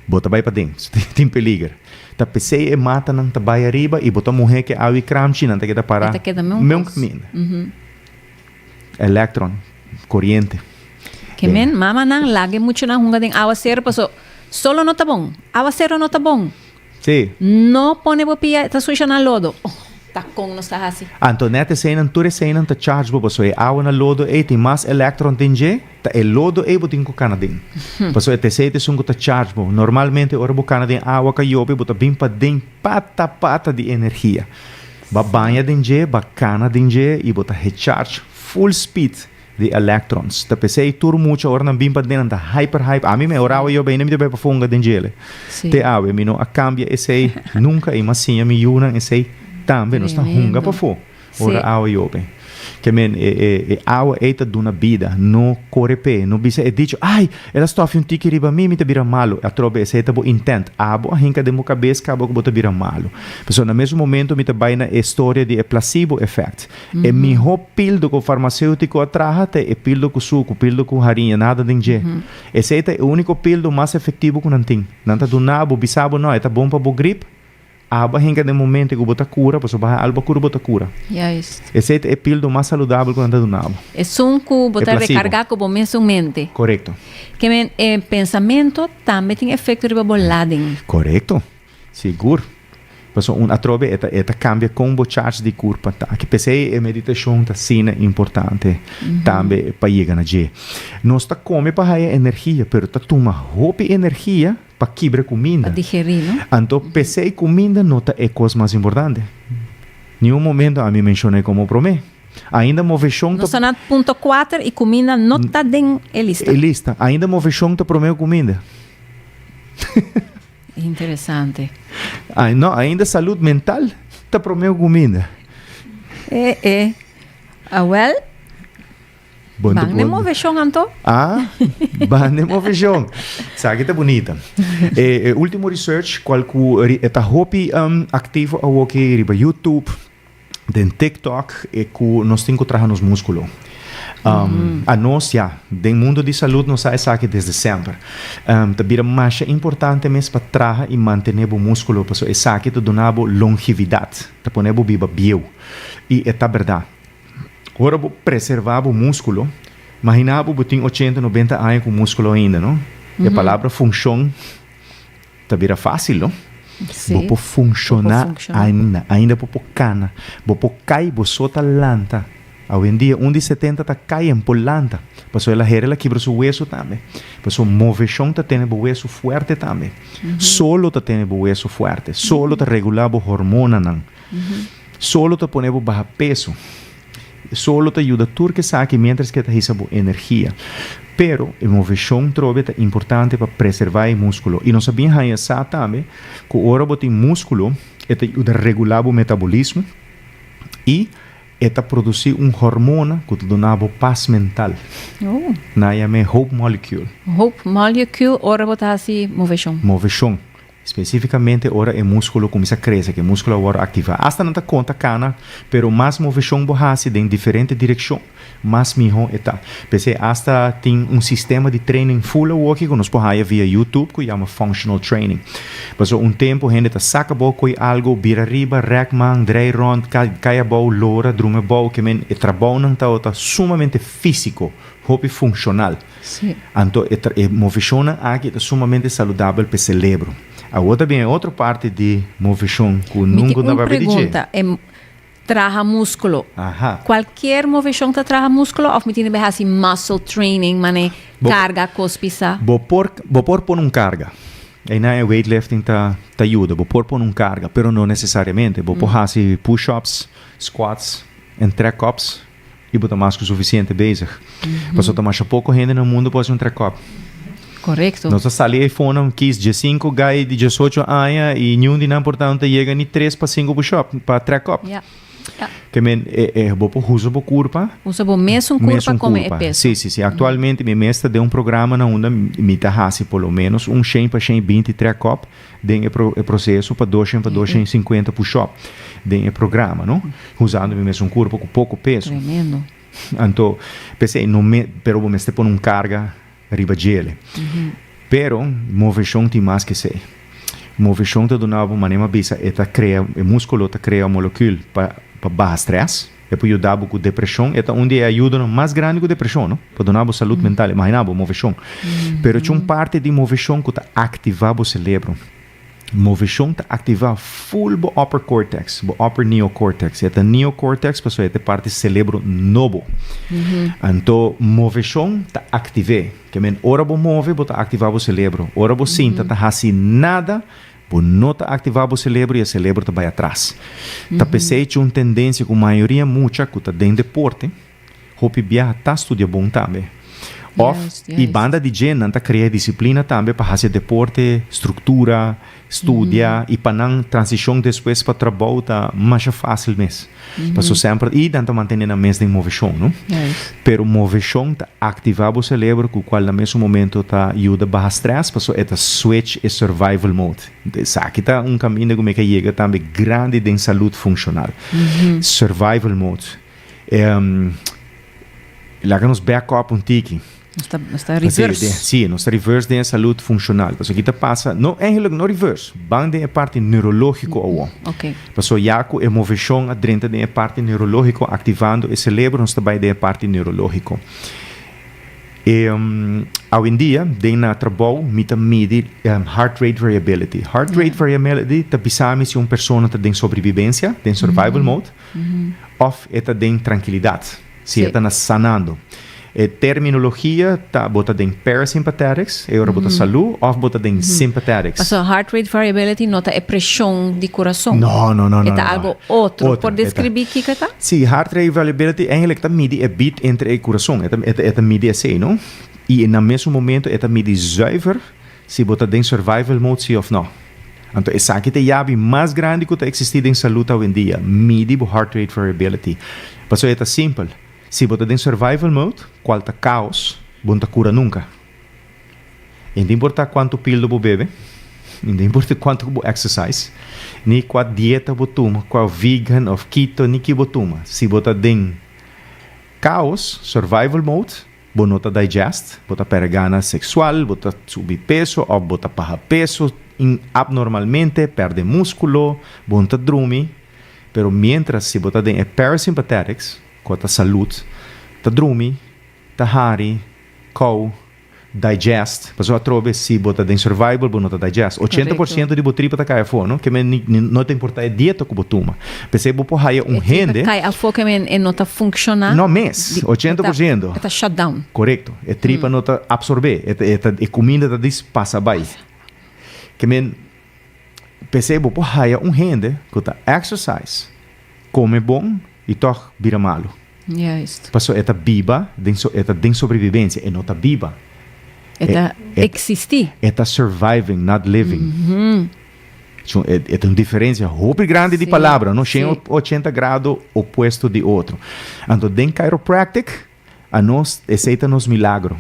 Bo ta bai paden, tin peliger. Ta p'esei e matanan ta bai ariba i bo ta muhé ke awa i kramchi nan ta keda pará E ta keda meun meun kos. kaminda. Electron, koriente. Ke men mamanan laga e muchanan hunga den awasero paso solo no ta bon. Awasero no ta bon. Sí. No pone bo pia ta susha na lodo. Oh, ta kon nos ta hasi. Anto net eseinan, tur eseinan ta charge bo pasobra e awa na lodo ei tin mas electron den dje, ta e lodo ei bo tin ku kana den. Pasobra e tesei ta esun ku ta charge bo. Normalmente ora bo kana den awa ka yobe bo ta bin paden pata pata di energia. Ba baña den dje, ba kana den dje i bo ta recharge full speed. Di electrons. Ta p'esei tur mucha ora nan bin paden nan ta hyper hyper. Ami me ora awe yo bini mi ta bai pa funga den djele. Te awe mi no a cambia esei nunca y m'a siña mi yunan esei tambe. Nos ta hunga pafó. Ora awa yobe. Ke men e e e awa ei ta duna bida, no kore p'e, no bisa e dicho, ai, el a stòfi un tiki riba mi, mi ta bira malu. Atrobe esei ta bo intent. Abo a hinka den bo kabes kaba ku bo ta bira malu. Pasobra na mesun momento mi ta bai na e storia di e placebo effect. E mihó pildo ku farmaseutiko a traha ta e pildo ku suku, pildo ku hariña, nada den dje. Esei ta e úniko pildo mas efektivo ku nan tin. Nan ta duna bo, bisa bo, no, e ta bon pa bo grip. Abo a hinka den momento ku bo ta kura, pasobra bo haña algu kura bo ta kura. Juist. Esei ta e pildo mas saludabel ku nan ta duna bo. Esun ku bo E ta placebo. rekargá ku bo mesun mente. Korekto. Ke men e pensamentu tambe tin efekto riba bo lading. Korekto. Sigur. Pasobra un atrobe e ta e ta kambia kon bo charge di kurpa ta. Aki p'esei e meditashon ta asina importante tambe pa yega na dje. Nos ta kome pa haya energia, pero ta tuma hopi energia pa kibra kuminda. Pa digerí, no? Anto p'esei kuminda no ta e kos mas importante. Niun momento ami menshon'é komo promé. Ainda moveshon ta. Nos ta na punto kuater i kuminda no ta den e lista. E lista. Ainda moveshon ta promé ku kuminda. Interesante. Ai, no, ainda salud mental ta promé ku kuminda. E, e. Awel, Bon ban den moveshon anto. Ah, ban den moveshon. Esaki ta bunita. E, e último research, kual ku e ta hopi um, aktivo awoki riba YouTube, Den TikTok e ku nos tin ku traha nos múskulo. Um, Anos ya, den mundo di salud nos sa esaki desde semper. Um, ta bira masha importante mes pa traha i mantené bo múskulo pasobra esaki ta duna bo longevidat, ta pone bo biba bieu. I e ta bèrdat. Ora bo preservá bo múskulo, maginá bo bo tin ochenta, nobenta aña ku múskulo ainda, no? E palabra funshon Ta bira fácil, no? Sí. Bo por funciona Bo por funciona. ainda, ainda bo por cana, bo por cay, bo so ta lanta. Awendia un di 70 ta cay en por lanta, pasobra el a hera el a kibra su weso tambe. Pasobra movecion ta tene bo weso fuerte tambe. Solo ta tene bo weso fuerte, solo ta regula bo hormonanan, solo ta pone bo baha peso. Solo ta yuda tur kesaki mientras ke ta hisa bo energia. Pero e moveshon trobe ta importante pa preserva e muskulo. I nos a bin haña sa tambe ku ora bo tin muskulo e ta yuda regula bo metabolismo i e ta produsi un hormona ku ta duna bo pas mental. Nan a yam'é hope molecule. Hope molecule ora bo ta hasi moveshon. Moveshon. Spesífikamente ora e múskulo kuminsá krese, ku e múskulo a wòrdu aktivá. Asta nan ta konta kana, pero mas moveshon bo hasi den diferente direkshon, mas mihó e ta. P'esei asta tin un sistema di training full awoki ku nos por haya via YouTube ku yama functional training. Pasobra un tempu hende ta saka bo koe algu, bira riba, rèk man, drei rònt, kai abou, lora, drumi abou, ke men e trabounan tabata sumamente físiko, hopi funshonal. Sí. Anto e e moveshonnan aki ta sumamente saludabel p'e selebro. Awor ta bin e otro parti di moveshon ku Mi nunka tin no un papia di dje. pregunta. E traha muskulo. Aha. Kualkier moveshon ta traha muskulo òf mi tin di hasi muscle training mane Bo karga kos pisá? Bo por bo por pone un karga. Einan e weightlifting ta ta yuda. Bo por pone un karga, pero no nesesariamente. Bo por hasi push-ups, squats en trek-ups. I bo ta mas ku sufisiente bezig. Pasobra ta masha poko hende na mundu por hasi un trekòp. Korekto. Nos a sali ei fonan kis diesinku gai di diesocho aña i niun di nan por ta no ta yega ni tres pa sinku pushòp pa trekòp. Ya. Ya. Ke men e e bo por usa bo kurpa. Usa bo mesun kurpa Mesun kome e kurpa. peso. Si, si, si. Aktualmente mi mes ta den un programa na unda mi ta hasi por lo menos un shen pa shen i binti trekòp den e e proceso pa doshen pa doshen i sinkuenta push-up den e programa, no? Usando mi mesun kurpo ku poko peso. Tremendo. Anto, p'esei no me, pero bo mester pone un karga riba djele. Pero moveshon tin mas ke esei. Moveshon ta duna bo, manera mi a bisa, e ta krea, e muskulo ta krea molekül pa pa baha strès. E por yuda bo ku depreshon. E ta un di e ayudonan mas grandi ku depreshon, no? Pa duna bo salud mental. Imagina bo, moveshon. Pero tin un parti di moveshon ku ta aktivá bo selebro. Moveshon ta aktivá ful bo upper cortex, bo upper neocortex. E ta neocortex pasobra e ta e parti selebro nobo. Anto moveshon ta aktiv'é. Ke men ora bo move bo ta aktivá bo selebro. Ora bo sinta ta hasi nada, Bo no ta aktivá bo selebro i e selebro ta bai atras. Ta p'esei cu un tendensia cu mayoria mucha cu ta den deporte, hopi biaha ta studia bon tambe. Of y banda di dje nan ta crea disciplina tambe pa haci deporte, structura, studia y pa nan transicion despues pa trabou ta masha facil mes. Paso semper y nan ta mantene nan mes den movecion, no? Pero movecion ta activa bo celebro cu cual na mesun momento ta yuda baha stress paso e ta switch e survival mode. Esaki ta un caminda cu mi ke yega tambe grandi den salud funcional. Survival mode. Laga nos back up un tiki. Nos ta, nos ta reverse. Sí, nos ta reverse den e salud funcional. Pasobra ki ta pasa, no, eigenlijk no reverse, ban den e parti neurológico awor. Ok. Pasobra ya cu e movecion a drenta den e parti neurológico, activando e celebro, nos ta bay den e parti neurológico. E, awendia, den na trabou, mi ta midi heart rate variability. Heart rate variability ta bisa mi si un persona ta den sobrevivencia, den survival mode, Of e ta den trankilidat, si e ta na sanando. E terminologia ta bo ta den parasympathetics, e ora bo ta salú, of bo ta den sympathetics. Pasobra heart rate variability no ta e preshon di kurason. No, no, no, no. E ta algo otro. Por deskribí kiko e ta? Sí, heart rate variability eigenlijk ta midi e beat entre e kurason. E ta, e ta midi esei, no? I na mesun momento e ta midi zuiver Si bo ta den survival mode si of no. Anto esaki ta e yabi mas grandi ku ta eksistí den salud awendia, midi bo heart rate variability. Pasobra e ta simpel, si bo ta den survival mode, kual ta kaos, bo no ta kura nunka. E no ta importá kuantu pildo bo bebe, e no ta importá kuantu ku bo exercise, ni kua dieta bo tuma, kua vegan of keto, ni ki bo tuma. Si bo ta den kaos, survival mode, Bo no ta digest, bo ta perde gana seksual, bo ta subi peso òf bo ta baha peso abnormalmente, perde múskulo, bo no ta drumi. Pero miéntras si bo ta den e parasympathetics, ku ta salud, ta drumi, ta hari, kou, digest, pasobra atrobe si bo ta den survival bo no ta digest. 80% di bo tripa ta kai afó, no? Ke men no ta importa e dieta ku bo tuma. P'esei bo por haya un hende. E tripa kai afó ke men e no ta funkshoná. No mes, 80%. E ta shut down. Korekto. E tripa no ta apsorbé. E ta e kuminda ta dis pasa bai. Ke men p'esei bo por haya un hende ku ta exercise, kome bon i tòg bira malu. Juist. Pasobra e ta biba den e ta den sobrevivencia, e no ta biba. E ta existi. E ta surviving, not living. E ta un diferencia hopi grandi di palabra, no? 180 grado opuesto di otro. Anto den chiropractic, anos, esey ta nos milagro.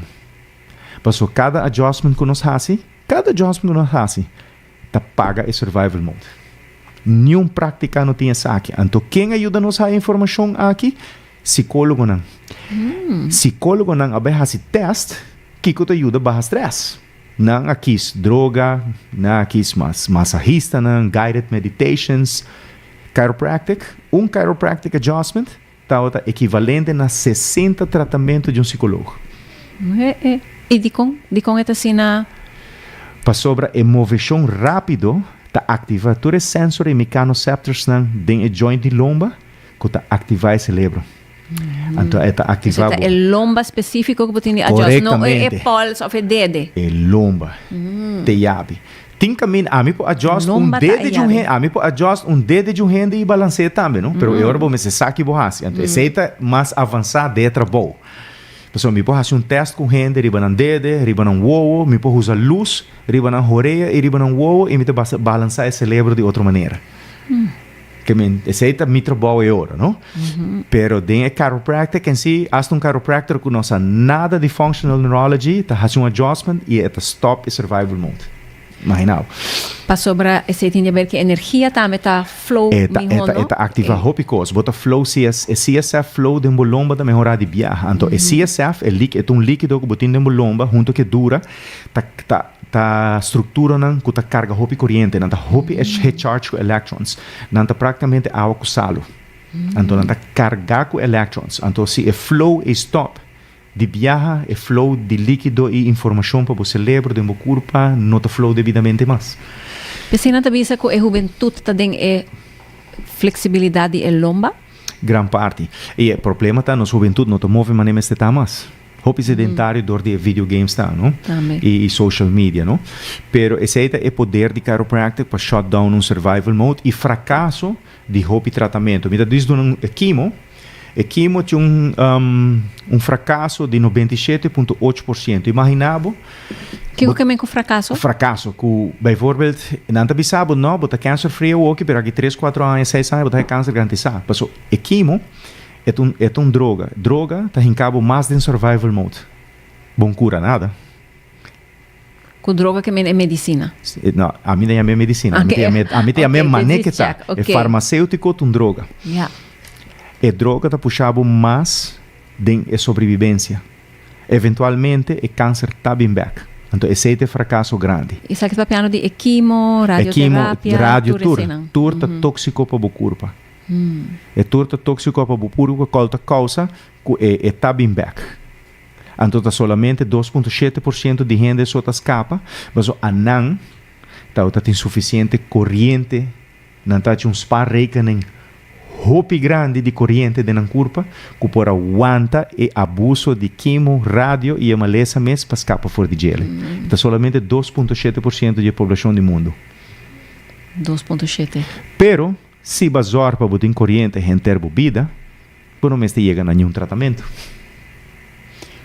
Pasobra cada adjustment cu nos haci, cada adjustment cu nos haci, ta paga e survival mode. Niun práktika no tin esaki. Anto ken a yuda nos haya informashon aki? Sikólogonan. Sikólogonan a bai hasi tèst kiko ta yuda baha strès. Nan a kis droga, nan a kis mas masahistanan, guided meditations, chiropractic. Un chiropractic adjustment Tabata ekivalente na 60 tratamentu di un sikologo. I dikon? Dikon e ta asina? Pasobra e moveshon rápido ta aktivá tur e sensor i mekanoceptorsnan den e joint di lomba ku ta aktivá e selebro. Anto e ta aktivá bo. E ta e lomba spesífiko ku bo tin di adjust, no e pols òf e dede. E lomba te yabi. Tin kaminda ami por adjust un dede di un hende, ami por adjust un dede di un hende i balans'é tambe, no? Pero e ora bo mester sa ki bo hasi. Anto esei ta mas avansá den e trabou. Pasobra mi por hasi un tèst ku un hende riba nan dede, riba nan wowo, mi por usa lus riba nan horea i riba nan wowo i mi ta basa balansá e selebro di otro manera. Ke men, esei ta mi trabou e ora, no? Pero den e chiropractic en si, hasta un chiropractor ku no sa nada di functional neurology ta hasi un adjustment i e ta stop e survival mode. Imagina bo. Pasobra esei tin di haber ku energia tambe ta flow E ta, mihó, e ta, no? e ta aktivá hopi kos. Bo ta flow CS, e CSF flow den bo lomba ta mehorá di biaha. Anto e CSF, e lik, e ta un líkido ku bo tin den bo lomba huntu ku e dura, ta, ta. Ta strukturanan ku ta karga hopi koriente, nan ta hopi e charge ku electrons. Nan ta praktikamente awa ku salu. Anto nan ta kargá ku electrons. Anto si e flow ei stòp di biaha, e flow di líkido i informashon pa bo selebro den bo kurpa no ta flow debidamente mas. P'esei nan ta bisa ku e hubentut ta den e fleksibilidat di e lomba? Gran parti. I e problema ta nos hubentut no ta move manera mester ta mas. Hopi sedentario dor di e video games ta, no? Tambe. I social media, no? Pero esei ta e poder di chiropractic pa shut down un survival mode i fracaso di hopi tratamento. Mi ta dis duna un chemo. E chemo tin un un fracaso di 97.8%. Imagina bo. Kico ke men cu fracaso? Fracaso cu bijvoorbeeld nan ta bisa bo no bo ta cancer free awoki pero aki tres cuatro aña seis aña bo ta haya cancer garantisa. Paso e chemo e ta un e ta un droga. Droga ta hinca bo mas den survival mode. Bon cura nada. Cu droga ke men e medicina? No, ami ta yama e medicina. Ami ta yama e, ami ta yama e mane ke ta. E farmaceutico ta un droga. E droga ta pusha bo mas den e sobrevivencia. Eventualmente e cancer ta bin bek. Anto esey ta e fracaso grandi. Esaki ta papiando di e chemo, radioterapia, E chemo, radio, tur. Tur ta toxico pa bo curpa. E tur ta toxico pa bo curpa cual ta causa cu e ta bin bek. Anto ta solamente 2.7% di hende so ta scapa, paso anan tabata tin suficiente coriente, nan ta haci un spaarrekening hopi grandi di coriente den nan curpa cu por a wanta e abuso di chemo, radio y e malesa mes pa scapa for di djele. Ta solamente 2.7% di e poblacion di mundo. 2.7. Pero si bo a zorg pa bo tin coriente henter bo bida, Bo no mester yega na niun tratamentu.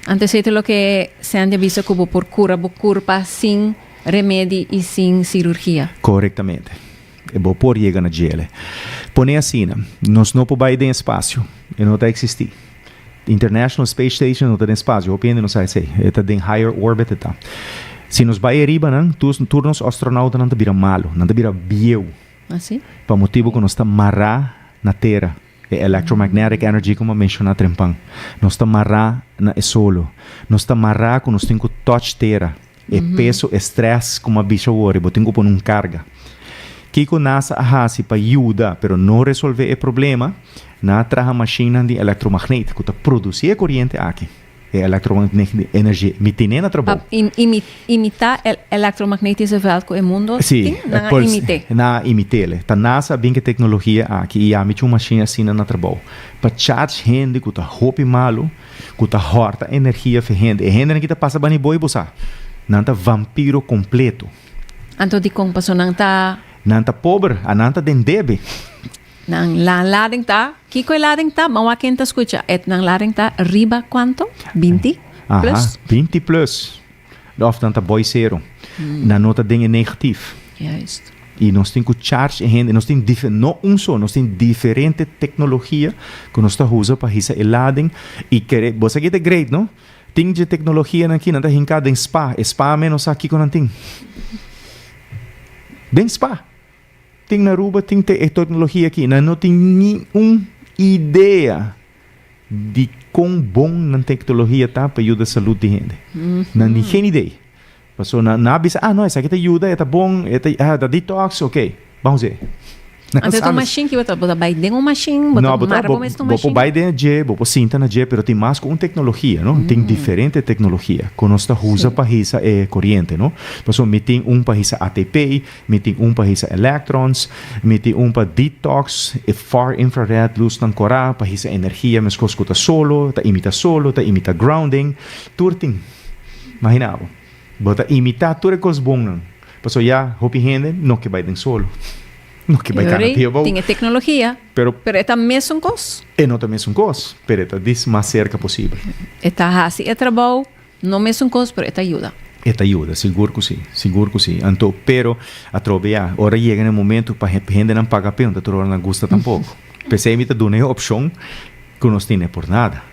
Antes ei ta loke Sandy a bisa ku bo por kura bo kurpa sin remedi i sin sirurgia. Korektamente. E bo por yega na djele. Pone asina, nos no por bai den espasio. E no ta eksistí. International Space Station no ta den espasio. Hopi hende no sa esei. E ta den higher orbit e ta. Si nos bai ariba nan, tur nos astronautanan ta bira malu. Nan ta bira bieu. Asi? Pa motibu ku nos ta mará na tera. E electromagnetic energy ku mi a menshoná trempan. Nos ta mará na e solo. Nos ta mará ku nos tin ku touch tera. E peso, e stress ku mi a bisa awor, bo tin ku pone un karga. Kiko NASA a hasi pa yuda pero no resolvé e problema? Nan a traha mashinnan di electromagneet ku ta produsí e koriente aki. E electromagnetische energie. Mi tene na trabou. Pa imita e electromagnetische veld ku e mundo Sí, tin, e nan a puls, imit'é. nan a imit'é. Ta NASA a bin ku e teknologia aki i ami tin un mashina asina na trabou. Pa charge hende ku ta hopi malu, ku ta hòrta energia for hende. E hendenan ki ta pasa bani boi bo sa, nan ta vampiro kompleto. Anto dikon? Pasobra nan ta. Nan ta pober, a nan ta den debe. Nan la lading ta, kiko e lading ta? Ban wak ken ta skucha. Et nan lading ta riba kuanto? Binti plus? Aha, binti plus. Of nan ta boy sero. Nan no ta den e negatief. Juist. I nos tin ku charge e hende. Nos tin dife, no un so, nos tin diferente teknologia ku nos ta usa pa hisa e lading. I kere, bo sa ki ta great, no? Tin dje teknologianan aki, nan ta hinká den spa. E spa mes no sa kiko nan tin. Den spa. Tin na Aruba tin te e tecnologia aki, nan no tin ni un idea di con bon nan tecnologia ta pa yuda salud di hende. Nan ni geen idee. Paso nan a bisa, ah no, esaki ta yuda, e ta bon, e ta, ah, ta detox, ok, ban us'e. Anto e ta un machine ki bo ta, bo ta bai den un machine, bo ta mara bo mes na un Bo por bai den dje, bo por sinta na dje, pero tin mas ku un teknologia, no? Tin diferente teknologia ku nos ta usa pa hisa e koriente, no? Pasobra mi tin un pa hisa ATP, Mi tin un pa hisa electrons, mi tin un pa detox, e far infrared lusnan corá pa hisa energia meskos ku ta solo, ta imita solo, ta imita grounding, tur tin. Imagina bo, bo ta imita tur e kos bonnan, pasobra ya hopi hende no ke bai den solo, no ke bai kana pia abou. Tin e teknologia, pero e ta mesun kos? E no ta mesun kos, pero e ta dis mas serka posibel. E ta hasi e trabou. No mesun kos, pero e ta yuda. E ta yuda, sigur ku si, sigur ku si. Anto, pero, atrobe ya, ora yega na e momento pa hendenan paga p'e, no ta tur ora nan gusta tampoko. P'esei mi ta duna e opshon ku nos tene por nada.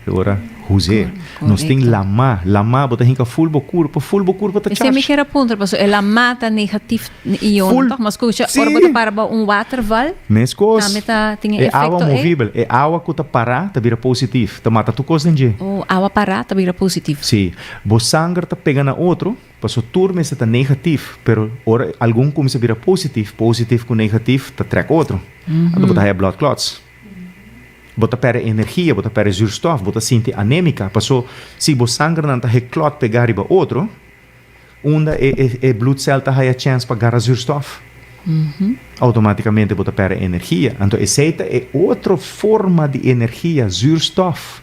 E ora, huz'é. Nos tin lamá, lamá bo ta hinka ful bo kurpa, ful bo kurpa ta Esei mi charge. kier a puntra, pasobra e lamá ta negatif ionan, tòg? Mas ku ora bo ta para bou un waterval, Meskos, tambe ta tin e e awa efekto ei. movibel, e awa ku ta pará ta bira positif, ta mata tur kos den dje. Oh, awa pará ta bira positif. Sí, bo sanger ta pega na otro, pasobra tur mester ta negatif, pero ora algun kuminsá bira positif, positif ku negatif ta trèk otro. Anto bo ta haya blood clots. Bo ta pèrdè energia, bo ta pèrdè zuurstof, bo ta sinti anémika, pasobra si bo sangernan ta heklòt pegá riba otro, Unda e e bloedcel ta haya chens pa gara zuurstof? Automaticamente bo ta perde energia. Anto esey ta e otro forma di energia, zuurstof.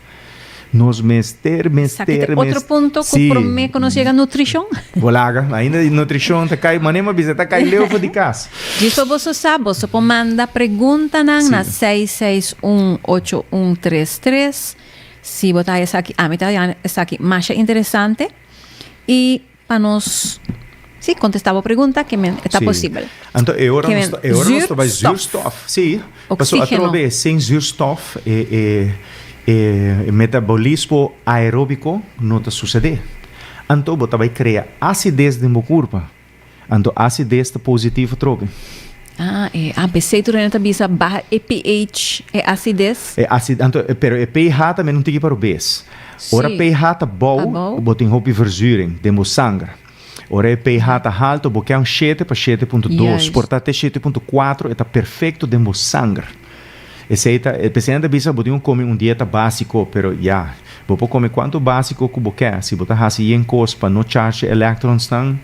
Nos mester, mester, mester. Otro punto ku promé ku nos yega nutrishon. Bo laga, ainda di nutrishon ta kai, manera mi a bisa, ta kai leu for di kas. Djis pa boso sa, boso por manda preguntanan na 6618133. Si bo ta haya esaki, ami ta haya esaki masha interesante. I pa nos, sí, contestá bo pregunta, ke men e ta posibel. Anto e ora nos ta, e ora nos ta bai zuurstof. Sí, pasobra atrobe sin zuurstof e e e metabolismo aeróbiko no ta susedé. Anto bo ta bai krea asides den bo kurpa. Anto asides ta positivo atrobe. Ah, e ABC tur hende ta bisa baha e pH, e asides. E acid, anto, pero e pH tambe no tiki pa robes. Ora pH ta bou, bo tin hopi verzuring den bo sanger. Ora e pH ta halto, bo ke un shete pa 7.2, por ta te 7.4 e ta perfecto den bo sanger. Esei ta, e p'esei nan ta bisa bo tin ku kome un dieta básiko, pero ya, bo por kome kuantu básiko ku bo ke, si bo ta hasi yen kos pa no charge e electronsnan,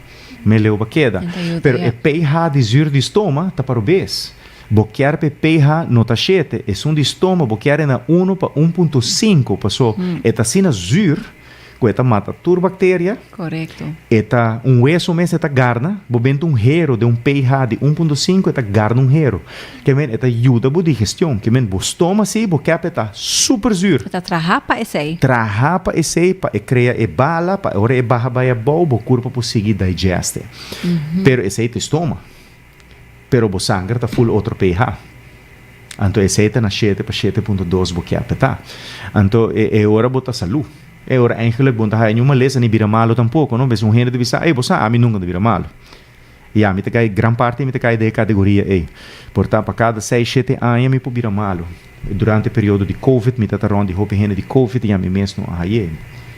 meleu bo keda. Pero e pH di zuur di stoma ta pa robes. Bo kier pa e pH no ta shete, esun di stoma bo kier e na uno pa 1.5, paso e ta asina zuur ku e ta mata tur bakteria. Korekto. E ta un weso mes e ta garna, bo benta un hero den un pH di 1.5 e ta garna un hero. Ke men e ta yuda bo digestion, ke men bo stoma si bo kep e ta super zuur. E ta traha pa esei. Traha pa esei pa e krea e bala pa ora e baha bai abou bo kurpa por sigui digeste. Pero esei ta e stoma. Pero bo sanger ta full otro pH. Anto esei ta na shete pa 7.2 bo kep e ta. Anto e e ora bo ta salu. E ora eigenlijk bo no ta haya niun malesa ni bira malo tampoco no. Bes un hende ta bisa ey bo sa ami nunca ta bira malo. Ya mi ta kai gran parti mi ta kai den e kategoria ey. Por ta pa kada seis shete aña mi por bira malo. Durante e periodo di covid mi ta ta rond di hopi hende di covid y ami mes no a haye.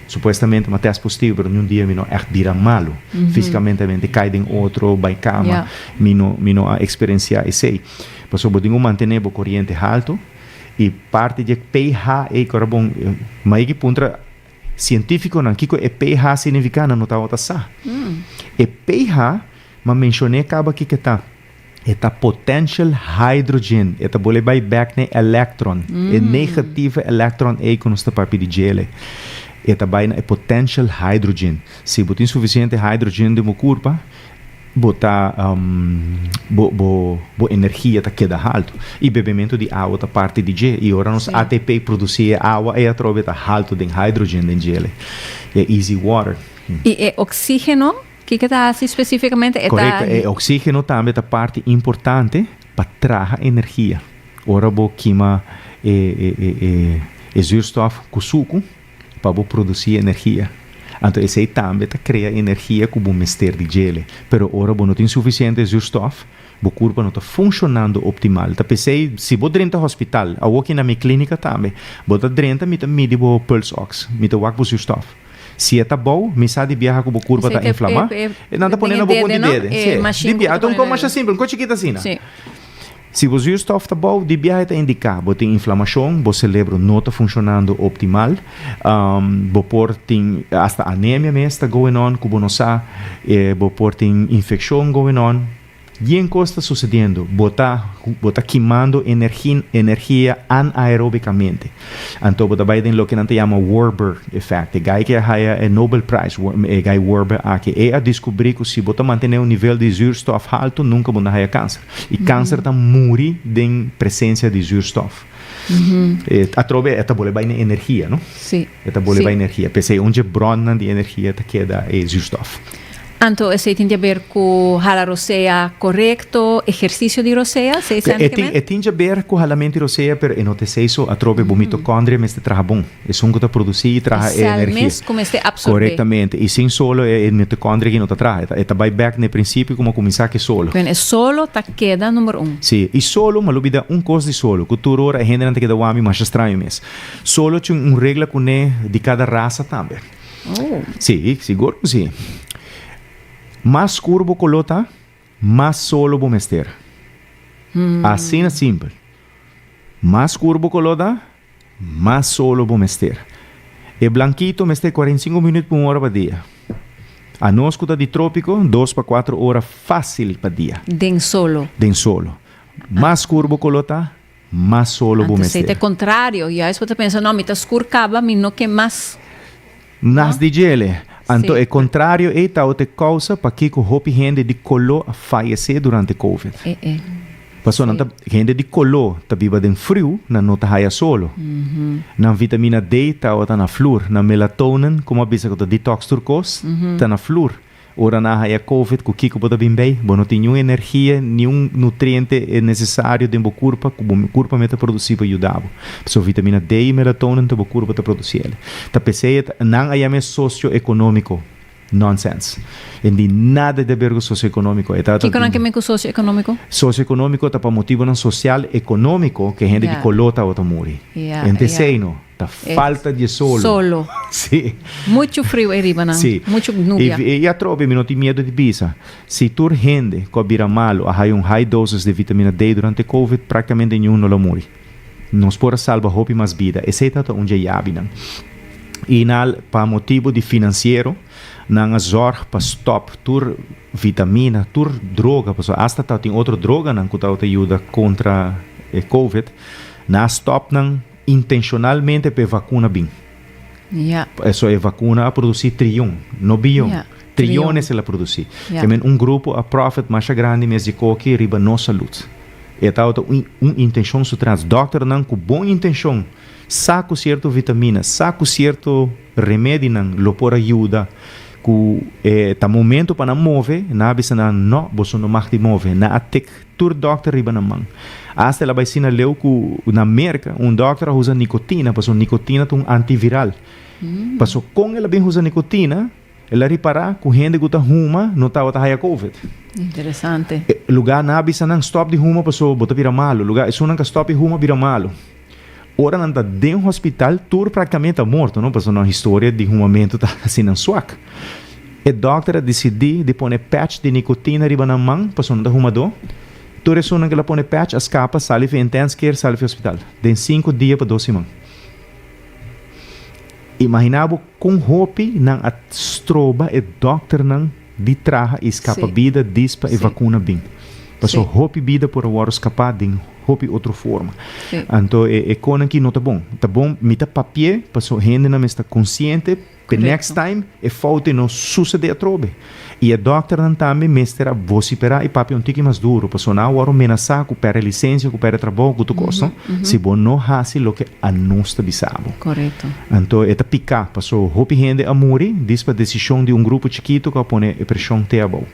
Supuestamente mi a test positivo pero niun dia mi no echt bira malo. Fisicamente mi a kai den otro, bai cama, mi no mi no a experiencia esey. Pasobra bo tin cu mantene bo coriente halto y parti di e pH ey cu ora bon mi a yega puntra cientificonan kico e pH significa nan no tabata sa. E pH mi a mencione caba kico ta. E ta potential hydrogen. E ta bole bai bek na e electron. E negatieve electron ei ku nos ta papia di djele. E ta bai na e potential hydrogen. Si bo tin sufisiente hydrogen den bo kurpa, bo ta bo bo bo energia ta keda haltu. I bebementu di awa ta parti di dje. I ora nos ATP produsi e awa ei atrobe ta haltu den hydrogen den djele. E easy water. I e oxigeno Kiko ta hasi spesífikamente? E ta. Korekto, e oksígeno tambe ta parti importante pa traha energia. Ora bo kima e e e e zuurstof ku suku pa bo produsí energia. Anto esei tambe ta krea energia ku bo mester di djele. Pero ora bo no tin sufisiente zuurstof, bo kurpa no ta funshonando optimal. Ta p'esei si bo drenta hospital, awoki na mi klínika tambe, bo ta drenta mi ta midi bo pulse ox, mi ta wak bo zuurstof. Si e ta bou, mi sa di biaha ku bo kurpa ta inflamá. E nan ta pone na bo punti dede. Sí, di biaha. Ta un kos masha simpel, un kos chikit asina. Si bo zuurstof ta bou, di biaha e ta indiká bo tin inflamashon, bo selebro no ta funshonando optimal, bo por tin asta anemia mes ta going on ku bo no sa, bo por tin infekshon going on. Yen kos ta susediendo, bo ta bo ta kimando energi energia anaerobicamente. Anto bo ta bai den loke nan ta yama Warburg effect. E guy ke a haya e Nobel Prize, e guy Warburg aki, e a diskubri ku si bo ta mantene un nivel di zuurstof haltu nunka bo no haya kanser. I kanser ta muri den presensia di zuurstof. E atrobe e ta bole bai na energia, no? E ta bole bai energia. P'esei un dje bronnan di energia ta keda e zuurstof. Anto esei tin di haber ku hala rosea korekto, ehersisio di rosea, esei E tin, e tin di haber ku halamentu di rosea, pero e no ta esei so. Atrobe bo mitokondria mester traha bon. Esun ku ta produsí i traha e E sèl energia. mes ku mester apsorbé. Korektamente. I sin solo e mitokondria aki no ta traha. E ta, e ta bai bèk na e prinsipio komo a kuminsá ku e solo. Bueno, e solo ta keda number un. Sí. I solo, mi a lubida un kos di solo, ku tur ora e hendenan ta keda wak mi masha straño mes. Solo tin un regla kuné di kada rasa tambe. Oh. Sí, sigur ku sí. Mas skur bo koló ta, mas solo bo mester. Asina simpel. Mas skur bo koló ta, mas solo bo mester. E blankito mester 45 minüt pa un ora pa dia. Anos ku ta di trópiko, dos pa kuatro ora fásil pa dia. Den solo. Den solo. Mas skur bo koló ta, Mas solo bo Anto esei mester. ta e kontrario. Juist bo ta pensa, no, mi ta skur kaba, mi no ke mas. Nas di djele. Anto Sí. e kontrario ei tabata e kousa pakiko hopi hende di koló a fayesé durante Covid. E e. Pasobra nan ta, hende di koló ta biba den friu, nan no ta haya solo. Nan vitamina D tabata na flur, nan melatonin, komo a bisa ku ta detox tur kos, ta na flur. Ora nan a haya Covid, ku kiko bo ta bin bei? Bo no tin niun energia, niun nutriente nesesario den bo kurpa ku bo kurpa mester produsí pa yuda bo. Pasobra vitamina D i melatonin ta bo kurpa ta produsí el. Ta p'esei e ta, nan a yama e socio-ekonómiko. Nonsense. E di nada di haber ku socio-ekonómiko. E ta Kiko nan ke men ku socio-ekonómiko? Socio-ekonómiko ta pa motibunan sosial-ekonómiko ku e hende di koló tabata muri. E ta esei no. Ta falta di e solo. Solo. Sí. Muchu friu ei riba nan. Sí. Muchu nubia. I atrobe mi no tin miedu di bisa, si tur hende ku a bira malu a haya un high doses di vitamina D durante Covid, praktikamente niun no lo muri. Nos por a salba hopi mas bida. Esei tabata un dje yabinan. I nan pa motibu di finansiero nan a zòrg pa stòp tur vitamina, tur droga, pasobra asta tabatin otro droganan ku tabata yuda kontra e Covid, nan a stòp nan Intencionalmente pa e vacuna bin. Ja. Eso e vacuna a produci trion, no bion. Ja, Triones el a produci. Ja. Ke men un grupo a profit masha grandi mes di koki riba nos salud. E tabata un un intencion su tras. Dokternan ku bon intencion sa ku cierto vitamina, sa ku cierto remedinan lo por a yuda ku e ta momento pa nan move, nan a bisa nan no, boso no mag di move. Nan a tek Tur dòkter riba nan man. Asta el a bai asina leu ku na Merka un dòkter a usa nikotina pasobra nikotina ta un antiviral. Pasobra kon el a bin usa nikotina, el a ripará ku hende ku ta huma no tabata haya covid. Interesante. E lugá nan a bisa nan stòp di huma pasobra bo ta bira malu. Lugá esunnan ka stòp di huma bira malu. Ora nan ta den hospital tur praktikamente a morto no pasobra nan historia di humamentu ta asina swak. E dòkter a disidí di pone patch di nikotina riba nan man pasobra nan ta humadó. Tur esunnan ku el a pone patch a skapa sali fi intense care sali fi hospital den sinku dia pa dos siman. Imaginá bo kon hopi nan a stroba e dòkternan di traha i skapa bida dis pa e vakuna bin. Pasobra hopi bida por a wòrdu skapá den hopi otro forma. Anto e e konan ki no ta bon. Ta bon mi ta papi'é pasobra hendenan mester ta konsiente p'e next time e fout ei no susedé atrobe. I e dòkternan tambe mester a vosiperá i papia un tiki mas duru pasobra nan a wòrdu menasá ku pèrdè lisensia, ku pèrdè trabou, ku tur kos no. Si bo no hasi loke anos ta bisa bo. Anto e ta piká pasobra hopi hende a muri dis pa desishon di un grupo chikitu ku a pone e preshon te abou.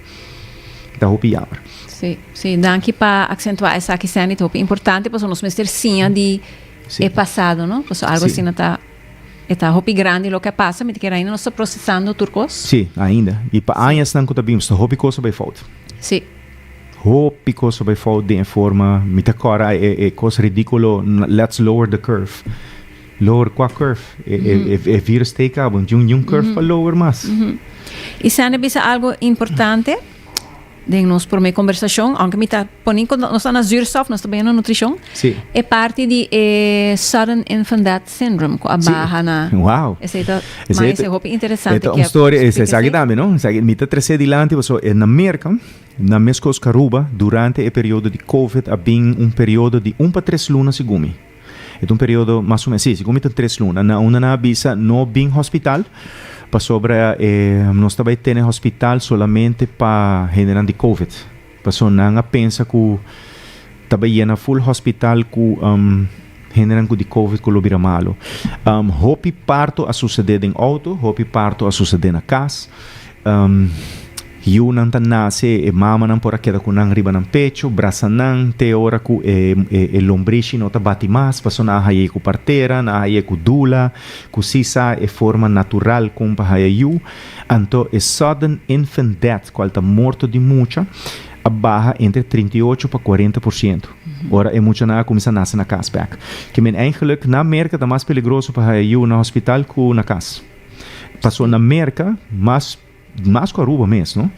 Ta hopi jammer. Sí, sí, danki pa aksentuá esaki Sandy, ta hopi importante pasobra nos mester siña di e pasado, no? Pasobra algo asina ta e ta hopi grandi loke a pasa, mi ta kere ainda nos ta prosesando tur kos. Sí, ainda. I pa añasnan ku ta bin ta hopi kos a bai fout. Sí. Hopi kos a bai fout den e forma, mi ta kòrda e e kos ridíkulo, let's lower the curve. Lower kua curve? E e e virus ta ei kaba, no tin niun curve pa lower mas. I Sandy a bisa algo importante den nos prome conversacion, aunke mi ta poni cu nos ta na zuurstof, nos ta bay na nutricion. Sí. E parti di e sudden infant death syndrome cu a baha na. Wow. Esey ta, ma esey hopi interesante. E ta un storia, esaki tambe no, esaki mi ta trece dilanti pasobra na Merca, na mescos cu Aruba, durante e periodo di covid a bin un periodo di un pa tres luna segun mi. E ta un periodo mas o menos, si, segun mi ta tres luna. Na unda nan a bisa no bin hospital pasobra e nos ta bai tene hospital solamente pa hendenan di covid. Pasobra nan a pensa ku ta bai yena full hospital ku hendenan ku di covid ku lo bira malu. Hopi parto a susede den auto, hopi parto a susede na kas. Yunan ta nase, e mamanan por a keda ku nan riba nan pecho, brasa nan te ora ku e e lombrishi no ta bati mas, pasobra nan a haye ku partera, nan a haye ku dula, ku si sa e forma natural kon pa haya yu. Anto e sudden infant death, kual ta morto di mucha, a baha entre 38 pa 40% ora e muchanan a kuminsá nase na kas bèk. Ke men eigenlik na Merka ta mas peligroso pa haya yu na hospital ku na kas. Pasobra na Merka mas. Mas ku Aruba mes, no?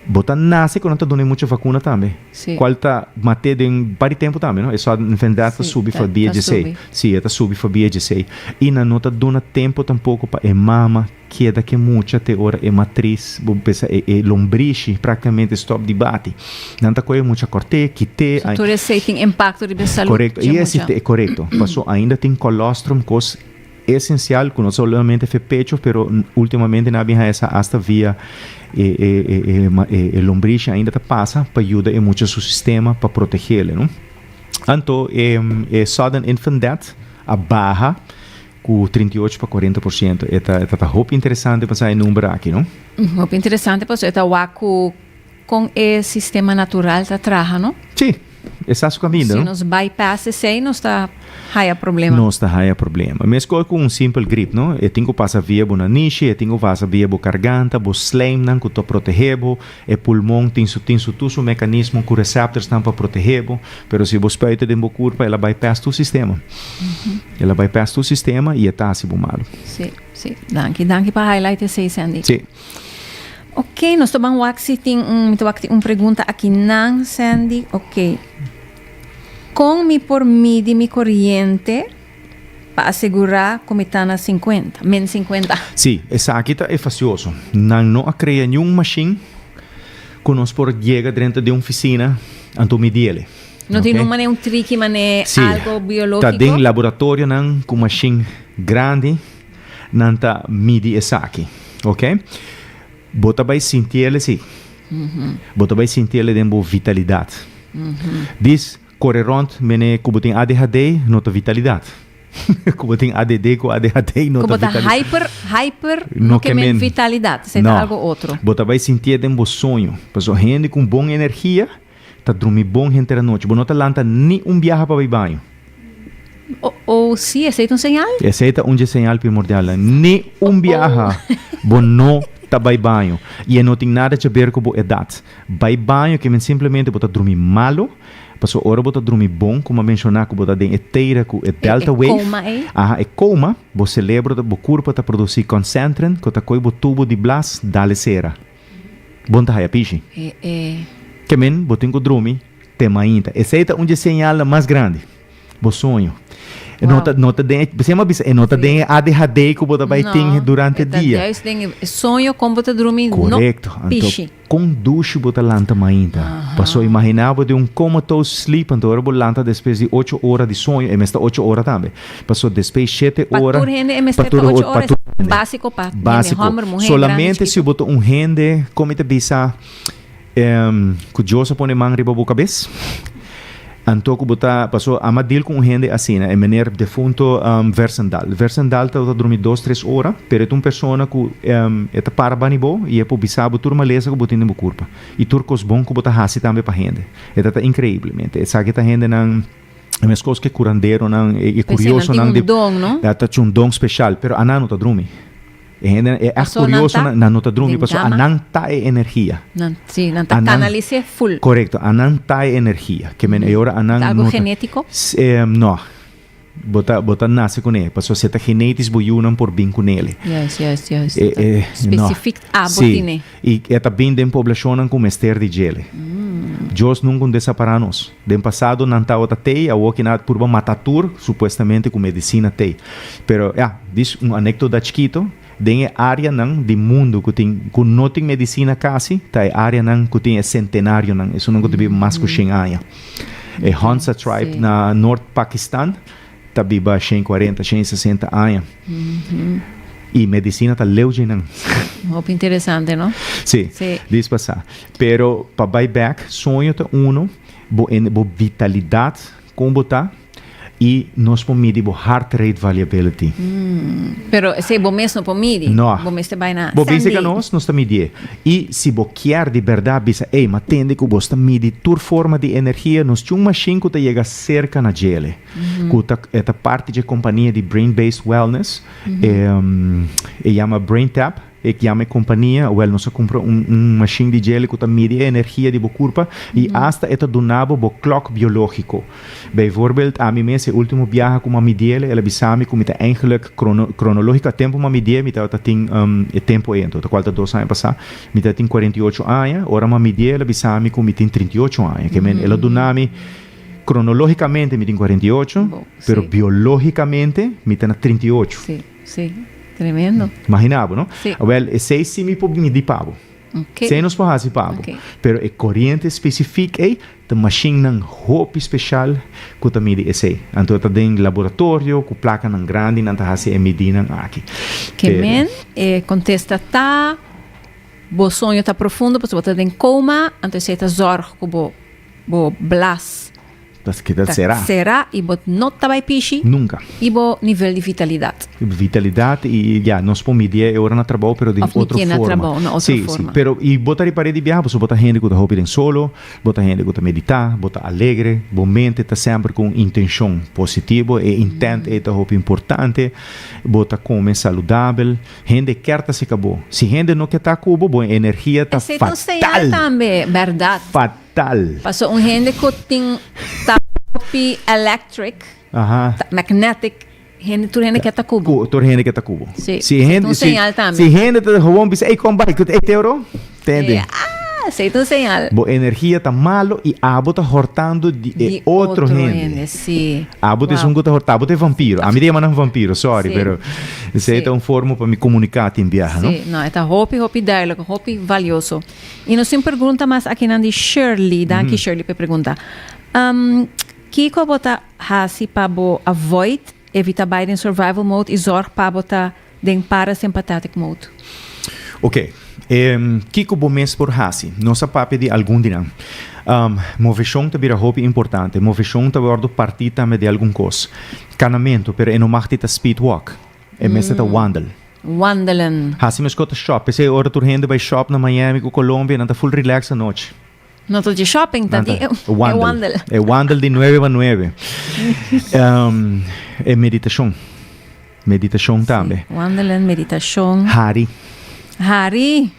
Bo ta nase ku nan ta duna e mucha vakuna tambe. Sí. Kual ta mat'é den par di tempu tambe, no? E sudden infant death ta Sí, subi ta, fabia ta djesei. subi. Sí, e ta subi fabia djesei. I nan no ta duna tempu tampoko pa e mama keda ku e mucha te ora e matris, bo pensa e e lombrishi praktikamente stòp di bati. Nan ta kohe e mucha kòrt'é, kit'é. So tur esei tin impakto riba e salud Korekto. dje I mucha. esei korekto. Paso ainda tin colostrum, kos Esencial cu no solamente fe pecho pero ultimamente nan a bin haya sa hasta via e e e e lombrishi ainda ta pasa pa yuda e mucha su sistema pa protegele no. Anto e e sudden infant death a baha cu 38 pa 40%. E ta e ta hopi interesante pa sa e number aki no. Hopi interesante pasobra e ta wak cu Con e sistema natural ta traha, no? Sí, e sa su caminda, Si no? nos bypass esey, nos ta haya problema. Nos ta haya problema. Mescos cu un simpel grip, no? E tin cu pasa via bo nanishi, e tin cu pasa via bo carganta, bo slijmnan cu ta protege bo, e pulmon tin su tin su tur su mecanismo cu receptorsnan pa protege bo, pero si bo spuita den bo curpa, el a bypass tur sistema. El a bypass tur sistema y e ta haci bo malo. Sí, sí. Danki, danki pa highlight esey, Sandy. Sí. Ok, nos ta ban wak si tin un, mi ta wak tin un pregunta aki nan, Sandy. Ok. Kon mi por midi mi koriente pa asegurá ku mi ta na 50, min 50? Sí, esaki ta e fasioso. Nan no a krea niun mashin ku nos por yega drenta di un fisina anto midiele. No tin un manera, un triki manera, Sí, algo biológiko? Ta den laboratorionan ku mashin grandi. Nan ta midi esaki, ok? Bo ta bai sintiele si. Bo ta bai sintiele den bo vitalidat. Dis, kore rond mene ku bo tin ADHD no ta vitalidat. Ku bo tin ADD ku ADHD no Ku ta bo ta vitalidat. hyper, hyper no No ke ke men men. vitalidat, esei ta No. algo otro. Bo ta bai sintié den bo soño. Pasobra hende ku un bon energia Ta drumi bon henter anochi. Bo no ta lanta ni un biaha pa bai baño. O, o si, esei ta un señal? Esei ta un dje señal primordialnan. Ni un biaha bo no ta bai baño. I e no tin nada djaber ku bo edat. Bai baño ke men simplemente bo ta drumi malo, pasobra ora bo ta drumi bon, komo a menshoná ku bo ta den e teira ku e delta E wave, koma ei. aha, e koma, bo selebro ta, bo kurpa ta produsí concentrin ku ta koi bo tubo di blas dale sera. Bon ta haya pishi. E e. Ke men bo tin ku drumi te mainta. Esei ta un dje señalnan mas grandi. Bo soño. E no ta, no ta den e, p'esei mi a bisa, e no ta den e ADHD ku bo ta bai tin durante e ta dia. juist den e soño kon bo ta drumi no Korekto. Anto pishi. kon dushi bo ta lanta mainta. Paso imaginá bo den un comatose sleep, anto ora bo lanta despues di ocho ora di soño, e mes ta ocho ora tambe. Paso despues shete Pa ora. tur hende e mester pa tur ta ocho pa ora, tur hende. básiko pa hende Básiko. hòmber, muhé, grandi, Solamente si chikitu. bo ta un hende, kon mi ta bisa, ku Dios a pone man riba bo kabes, anto ku bo ta, paso ama deal ku un hende asina, e meneer defunto Versendal. Versendal tabata drumi dos, tres ora, pero e ta un persona ku e ta para bani bo i e por bisa bo tur malesa ku bo tin den bo kurpa i tur kos bon ku bo ta hasi tambe pa hende. E ta ta inkreiblemente. Esaki ta hendenan. E meskos ke kuranderonan, e P'esei nan tin kuriosonan un di don, no? Ta ta un don speshal, pero anan no ta drumi. E hendenan, e ègt Paso nan ta kuriosonan, nan no ta drumi den paso kama. anan ta e energia. Nan, sí, nan ta Anan kanalis'é ful. Korekto, anan ta e energia. Ke men e ora anan Ta algo no ta genétiko? No. Bo ta, bo ta nase kuné, paso si e ta genétisch bo yunan por bin kunele. Juist, juist, juist. E, e, no. Spesifik abo Sí. tine. I e ta bin den poblashonnan ku mester di djele. Dios nunka un desapará nos. Den pasado nan tabata tei, awor ki nan a purba mata tur, supuestamente ku medisina tei. Pero ya, dis un anekdota chikito, den e áreanan di mundu ku tin ku no tin medisina kasi, ta e áreanan ku tin e sentenarionan, esunnan ku ta biba mas ku shen aña. E Hunza tribe na Nort Pakistan ta biba 140, 160 aña. I medisina ta leu dje nan. Hopi interesante, no? Sí, Sí. dis pasá. Pero pa bai bèk, soño ta uno, bo en bo vitalidat kon bo ta i nos por midi bo heart rate variability. Pero esei bo mes no por midi. No. Bo mester bai na Bo bisa Sandy. ka nos, nos ta midié. I si bo kier di bèrdat bisa, ey, m'a tende ku bos ta midi tur forma di energia, nos tin un mashin ku ta yega serka na djele. Ku ta e ta parti dje kompania di Brain Based Wellness, e yama BrainTap. E yama e kompania, wèl nos a kumpra un un mashin di djele ku ta midi e energia di bo kurpa i asta e ta duna bo bo klòk biológiko. Bijvoorbeeld, ami mes e último biaha ku mi a midiel, el a bisa mi ku mi ta eigenlijk krono kronológiko a tempu mi a midié mi tabata tin e tempu ei anto, ta kual ta dos aña pasá, mi tabata tin 48 aña, ora mi a midié el a bisa mi ku mi tin 38 aña. Ke men el a duna mi kronológikamente mi tin 48, Bo, pero sí. biológikamente mi ta na 38. Sí. Sí, tremendo. Imagina bo, no? Sí. Awel, esei sí mi por midi pa bo. Ok. Esei nos por hasi pa bo. Ok. Pero e koriente spesifik ei, ta mashinnan hopi speshal ku ta midi esei. Anto ta den laboratorio ku plakanan grandi nan ta hasi e midinan aki. Ke Pero. men, e kontesta ta, bo soño ta profundo pasobra bo ta den koma, anto esei ta zòrg ku bo bo blas. Ta keda Ta será. será y bo no ta bay pishi. Nunca. Y bo nivel di vitalidad. Vitalidad y ya, nos por midi e ora na trabou pero den Of mi otro kier na forma. trabou, na otro Sí, sí. forma. Pero y bo ta ripar'é di biaha pasobra bo ta hende cu ta hopi den solo, bo ta hende cu ta medita, bo ta alegre, bo mente ta semper cu un intencion positivo, e intent ey ta hopi importante, bo ta come saludabel, hende kier ta seca bo. Si hende no kier ta cu bo, bo energia ta Esey ta un señal fatal. tambe, berdad. Fatal. Tal. Paso un hende cu tin ta hopi electric, Aha. ta magnetic, hende tur hende ke ta cu bo. Cu tur hende ke ta cu bo. Si, Si esey ta hende un si señal tambe. si hende ta gewoon bisa ey con bai cu ey te oro, tende. Ah, esey ta un señal. Bo energia ta malo y abo ta hortando di e Di otro otro hende. hende, si. Abo ta Wow. esun cu ta horta, abo ta e vampiro. Ami ta yama nan vampiro, sorry, Si. pero esey Si. ta un forma pa mi comunica tin biaha, no? Si, no, e ta hopi, hopi duidelijk, hopi valioso. I nos tin pregunta mas akinan di Shirley. Danki Shirley pa e pregunta. Kiko bo ta hasi pa bo avoid, evita bai den survival mode i zorg pa bo ta den parasympathetic mode? Ok, kiko bo mes por hasi? Nos a papia di algun di nan. Moveshon ta bira hopi importante. Moveshon ta wòrdu partí tambe di algun kos. Kanamentu, pero e no mag di ta speed walk. E mester ta wandel. Wandelen. Hasi meskos ta shop. P'esei ora tur hende bai shop na Miami ku Colombia nan ta full relax anochi. No ta dje shopping, ta di e wandel. E wandel di nuebe pa nuebe. E meditashon. Meditashon tambe. Wandelen, meditashon. Hari. Hari.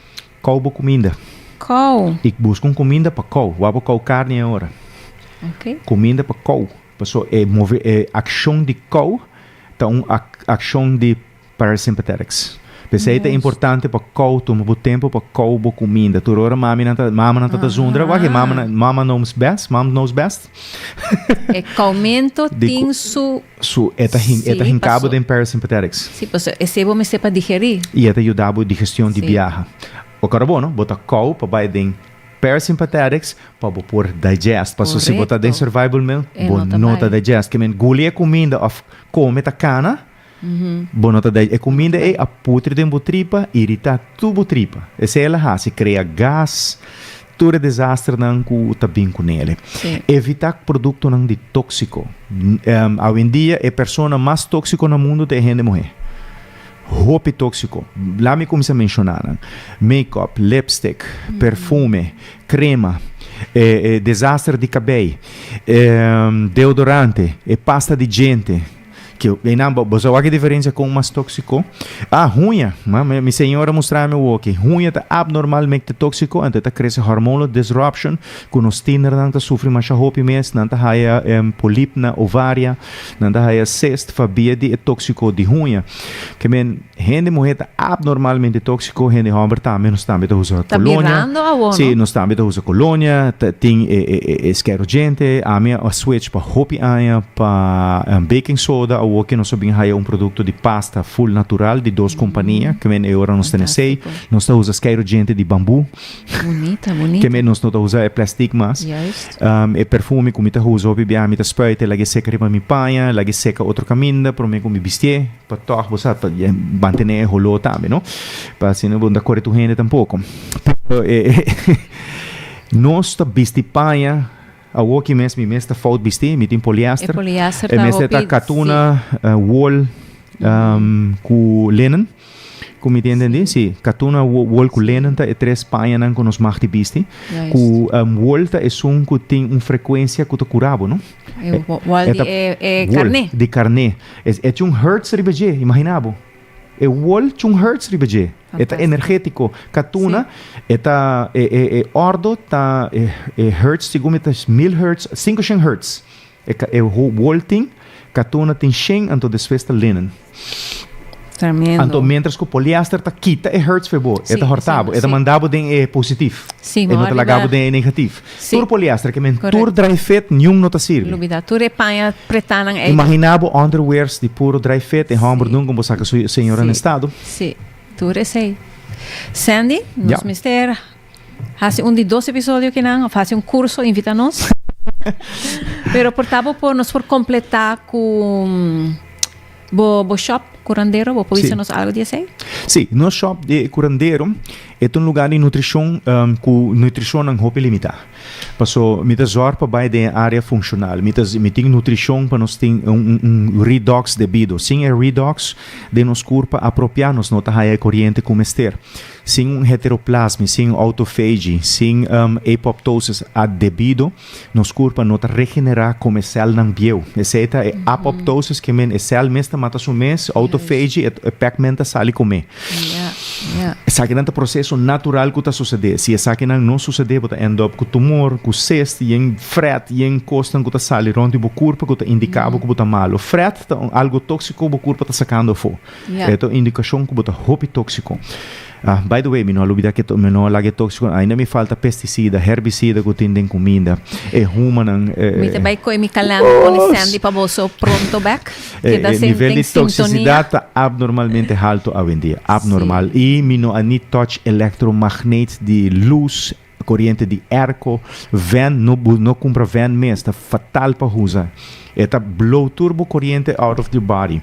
Kou bo kuminda. Kou. I buska un kuminda pa kou. Wak bo kou karni e ora. Ok. Kuminda pa kou. Paso e move e akshon di kou ta un akshon di parasympathetics. P'esei ta importante pa kou tuma bo tempo pa kou bo kuminda. Tur ora maminan ta mamanan ta ta zundra wak e mamanan mama knows best, mom knows best. E koumento tin su Su e ta hin e ta Sí, hinka bo paso den parasympathetics. Sí, paso esei bo mester pa digerí. I e ta yuda bo digestion di Sí. biaha. Ora bo no bo ta kou pa bai den Parasympathetics pa bo por digest. Paso si bo ta den Correcto. survival mode, E bo no ta no ta bai. digest. Ke men guli e kuminda of kome ta kana, bo no ta digest. E kuminda ei a putri den bo tripa, irita tur bo tripa. Esei el a hasi, krea gas, tur e desasternan ku ta bin kunele. Sí. Evita produktonan di tóksiko. Awendia e persona mas tóksiko na mundu ta e hende muhé. Hopi tóksiko. La mi kuminsá menshoná nan, make-up, lipstick, perfume, krema, e desaster di kabei, deodorante, e pasta di djente. Ke einan bo sa wak e diferensia kon mas tóksiko? Ah, huña. Mi señora a mustra mi awoki. Huña ta abnormalmente tóksiko, anto e ta krese hormonal disruption ku nos tienernan ta sufri masha hopi mes. Nan ta haya polip na ovaria. Nan ta haya cyst fabia di e tóksiko di huña. Ke men, hende muhé ta abnormalmente tóksiko, hende hòmber tambe, nos tambe ta usa Ta kolonia. birando awor, no? Sí, nos tambe ta usa kolonia, ta tin e e e e skèru djente. Ami a switch pa hopi aña pa baking soda, awor ke nos a bin haya un produkto di pasta full natural di dos kompania, ke men e ora nos tene esei. Fantástiko. Nos ta usa skèru djente di bambú. Bunita, bunita. Ke men nos no ta usa e plastic mas. Juist. E perfume ku mi ta usa hopi bia mi ta spuit e lag'e seka riba mi paña, lag'e seka otro kaminda prome ku mi bistié, pa tòg bo sa pa mantené e holó tambe no, pa asina bo no ta kore tur hende tampoko. Pero e nos ta bisti paña, awoki mes mi mes ta fout bisti, mi tin poliester, E poliester e ta mester ta hopi, katuna, wol ku linen. Ku mi ta entendí? Sí. Katuna, wol ku lenen ta e tres pañanan ku nos mag di bisti. Juist. Ku wol ta esun ku tin un frekuensia ku ta kura bo, no? E wol di e e Wol karné. di karné. E e tin un hertz riba dje, imaginá bo. E wol tin un hertz riba dje. E ta energétiko. Katuna e ta e e e òrdo ta e e hertz segun mi ta mil hertz, sinkoshen hertz. E ka e wol tin, katuna tin shen anto despues ta linen. Tremendo. Anto mientras ku poliester ta kita e hertz fe bo, e ta horta bo, e ta manda bo den e positif. Sí, E no ta laga bo den e negatif. Tur poliester ke men tur dry fit niun no ta sirbi. Lubida tur e paña pretanan ei. Imagina bo underwears di puro dry fit e homber nunca bo saka su señora na estado. Sí, tur esei. Sandy, nos mester hasi un di dos episodio kinan of hasi un curso, invita nos. Pero por ta bo por nos por completa cu Bo bo shop curandero, bo por bisa nos algo di esey? Sí, nos shop di curandero e ta un lugar di nutricion cu nutricionnan hopi limita. Paso mi ta zorg pa bay den e area funcional. Mi ta mi tin nutricion pa nos tin un un redox debido. Sin e redox den nos curpa apropia nos no ta haya e coriente cu mester. Sin un heteroplasmi, sin autofagy, sin apoptosis a debido. Nos kurpa no ta regenerá kome sèlnan bieu. Esei ta e apoptosis ke men e sèl mes ta mata su mes, autofagy, e pèkmen ta sali komé. Esakinan ta proseso natural ku ta susedé. Si esakinan no susedé bo ta end up ku tumor, ku cyst, yen frèt, yen kosnan ku ta sali rònt di bo kurpa ku ta indiká bo ku bo ta malu. Frèt ta un algu tóksiko bo kurpa ta sakando afó. E ta un indikashon ku bo ta hopi tóksiko. Ah, by the way, mi no a lubida ke mi no a laga e tóksiko, ainda mi falta pestisida, herbisida ku tin den kuminda, e humanan, e. Mi ta bai koe mi kalender pone Sandy pa boso pronto bek. E Keda e nivel den di sintonia. toksisidat ta abnormalmente haltu awendia, abnormal. I mi no a ni touch elektromagneet di lus, Koriente di airco, van, no bu no kumpra van mes, ta fatal pa usa. E ta blow tur bo koriente out of your body.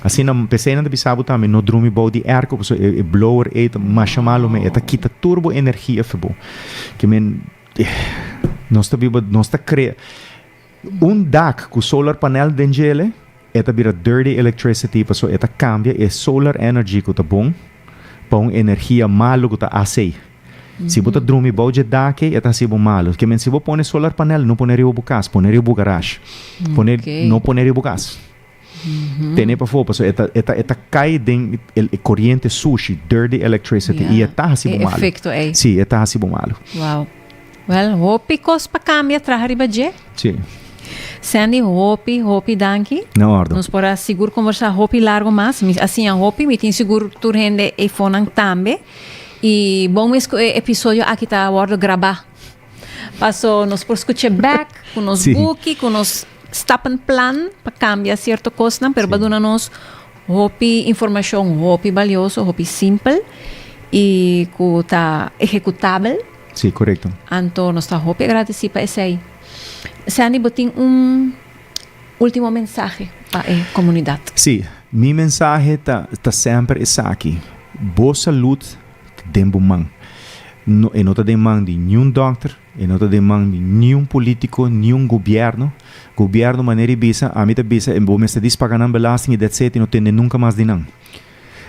Asina, p'esei nan ta bisa bo tambe no drumi bou di airco, pasobra e blower ei ta masha malo mes, e ta kita tur bo energia for bo. Ke men, nos ta biba, nos ta krea. Un dak ku solar panel den djele, e ta bira dirty electricity pasobra e ta kambia e solar energy ku ta bon pa un energia malu ku ta AC. Si bo ta drumi bou dje dak ei, e ta hasi bo malu. Ke men si bo pone solar panel, no pone riba bo kas, pone riba bo garash. Pone, no pone riba bo kas. Tene pafó pasobra e ta, e ta, e ta kai den e koriente sushi, dirty electricity, i e ta hasi bo E malu. efekto ei. Sí, e ta hasi bo malu. Wow. Well, hopi kos pa kambia traha riba dje. Sí. Sandy, hopi, hopi danki. Na ordo. Nos por a sigur kombersá hopi largo mas. Mi a siña hopi, mi tin sigur tur hende eifonan tambe. I bon mes ku e episodio aki ta wòrdu grabá. Paso nos por skuch'é bèk ku nos Sí. buki, ku nos stappenplan pa kambia sierto kosnan, pero Sí. bo a duna nos hopi informashon hopi balioso, hopi simpel i ku ta ehekutabel. Sí, korekto. Anto nos ta hopi agradesí pa esei. Sandy, bo tin un último mensahe pa e komunidat? Sí, mi mensahe ta ta semper esaki, bo salud ta den bo man. No, e no ta den man di niun dòkter, e no ta den man di niun polítiko, niun gobièrnu. Gobièrnu manera e bisa, ami ta bisa, bo mester dis paga nan belasting i that's it, i no tende nunka mas di nan.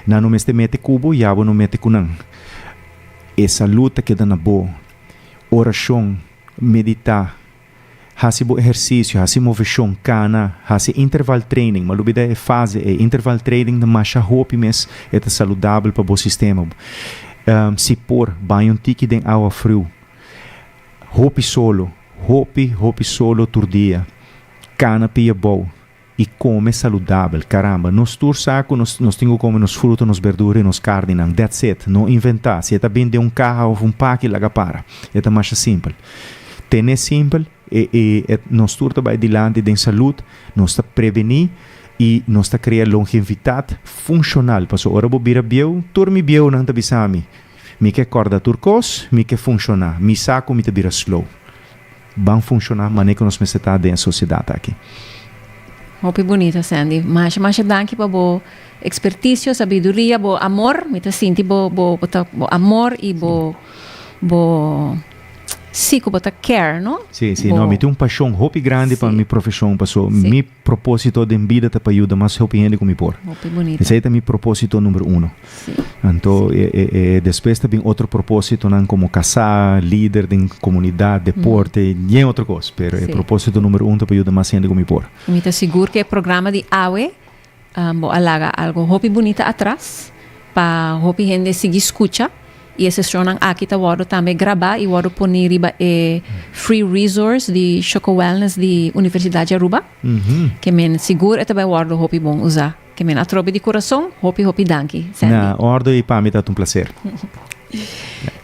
Nan no mester mete ku bo, ya bo no mete ku nan. E salud ta keda na bo. Orashon, meditá, hasi bo ehersisio, hasi moveshon, kana, hasi interval training. Ma lubida e fase ei, interval training ta masha hopi mes, e ta saludabel pa bo sistema. Si por, baña un tiki den awa friu. Hopi solo, hopi, hopi solo tur dia. Kana pia bou. I kome saludabel. Caramba, nos tur sa ku nos nos tin ku kome nos fruta, nos berdura i nos karninan. That's it. No inventá. Si e ta bin den un kaha òf un paki, laga para. E ta masha simpel. Tene simpel e e e nos tur ta bai dilanti den salud, nos ta prevení i nos ta krea longevitat funshonal. Pasobra ora bo bira bieu, tur mi bieunan ta bisa mi, Mi ke kòrda tur kos, mi ke funshoná. Mi sa ku mi ta bira slow. Ban funshoná manera ku nos mester ta den e sosiedat aki. Hopi bunita Sandy. Masha masha danki pa bo ekspertisio, sabiduria, bo amor. Mi ta sinti bo bo bo ta bo amor i bo bo si ku bo ta care no. Si si no mi tin un pashon hopi grandi pa mi profeshon paso mi propósito den bida ta pa yuda mas hopi hende ku mi por. Hopi bunita. Esei ta mi propósito number uno. Sí. Anto e e e despues ta bin otro propósitonan komo kasá, lider den komunidat, deporte, yen otro kos. Pero e Sí. propósito number un ta pa yuda mas hende ku mi por. Mi ta sigur ku e programa di awe bo a laga algo hopi bunita atras. Pa hopi hende sigui scucha y e sesionnan aki ta wordo tambe graba y wordo poni riba e free resource di Shoco Wellness di Universidad di Aruba. Ke men sigur e ta bay wordo hopi bon usa. Ke men atrobe di curason, hopi hopi danki, Sandy. Na ordo y pa mi ta un placer.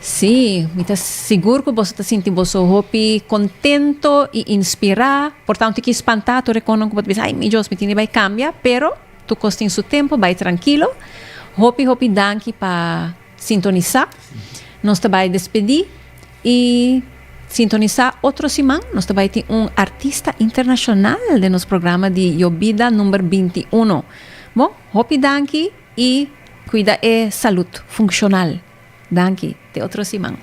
Sí, mi ta sigur cu boso ta sinti boso hopi contento y inspira. Por ta un tiki spanta tur e conan cu bo ta bisa, ay mi Dios, mi tin di bay cambia, pero tur cos tin su tempo, bay trankilo. Hopi hopi danki pa sintonisa. Nos ta bay despedi y sintonisa otro siman. Nos ta bay tin un artista internacional den nos programa di Yobida number 21. Bon, hopi danki y cuida e salud funcional. Danki, te otro siman.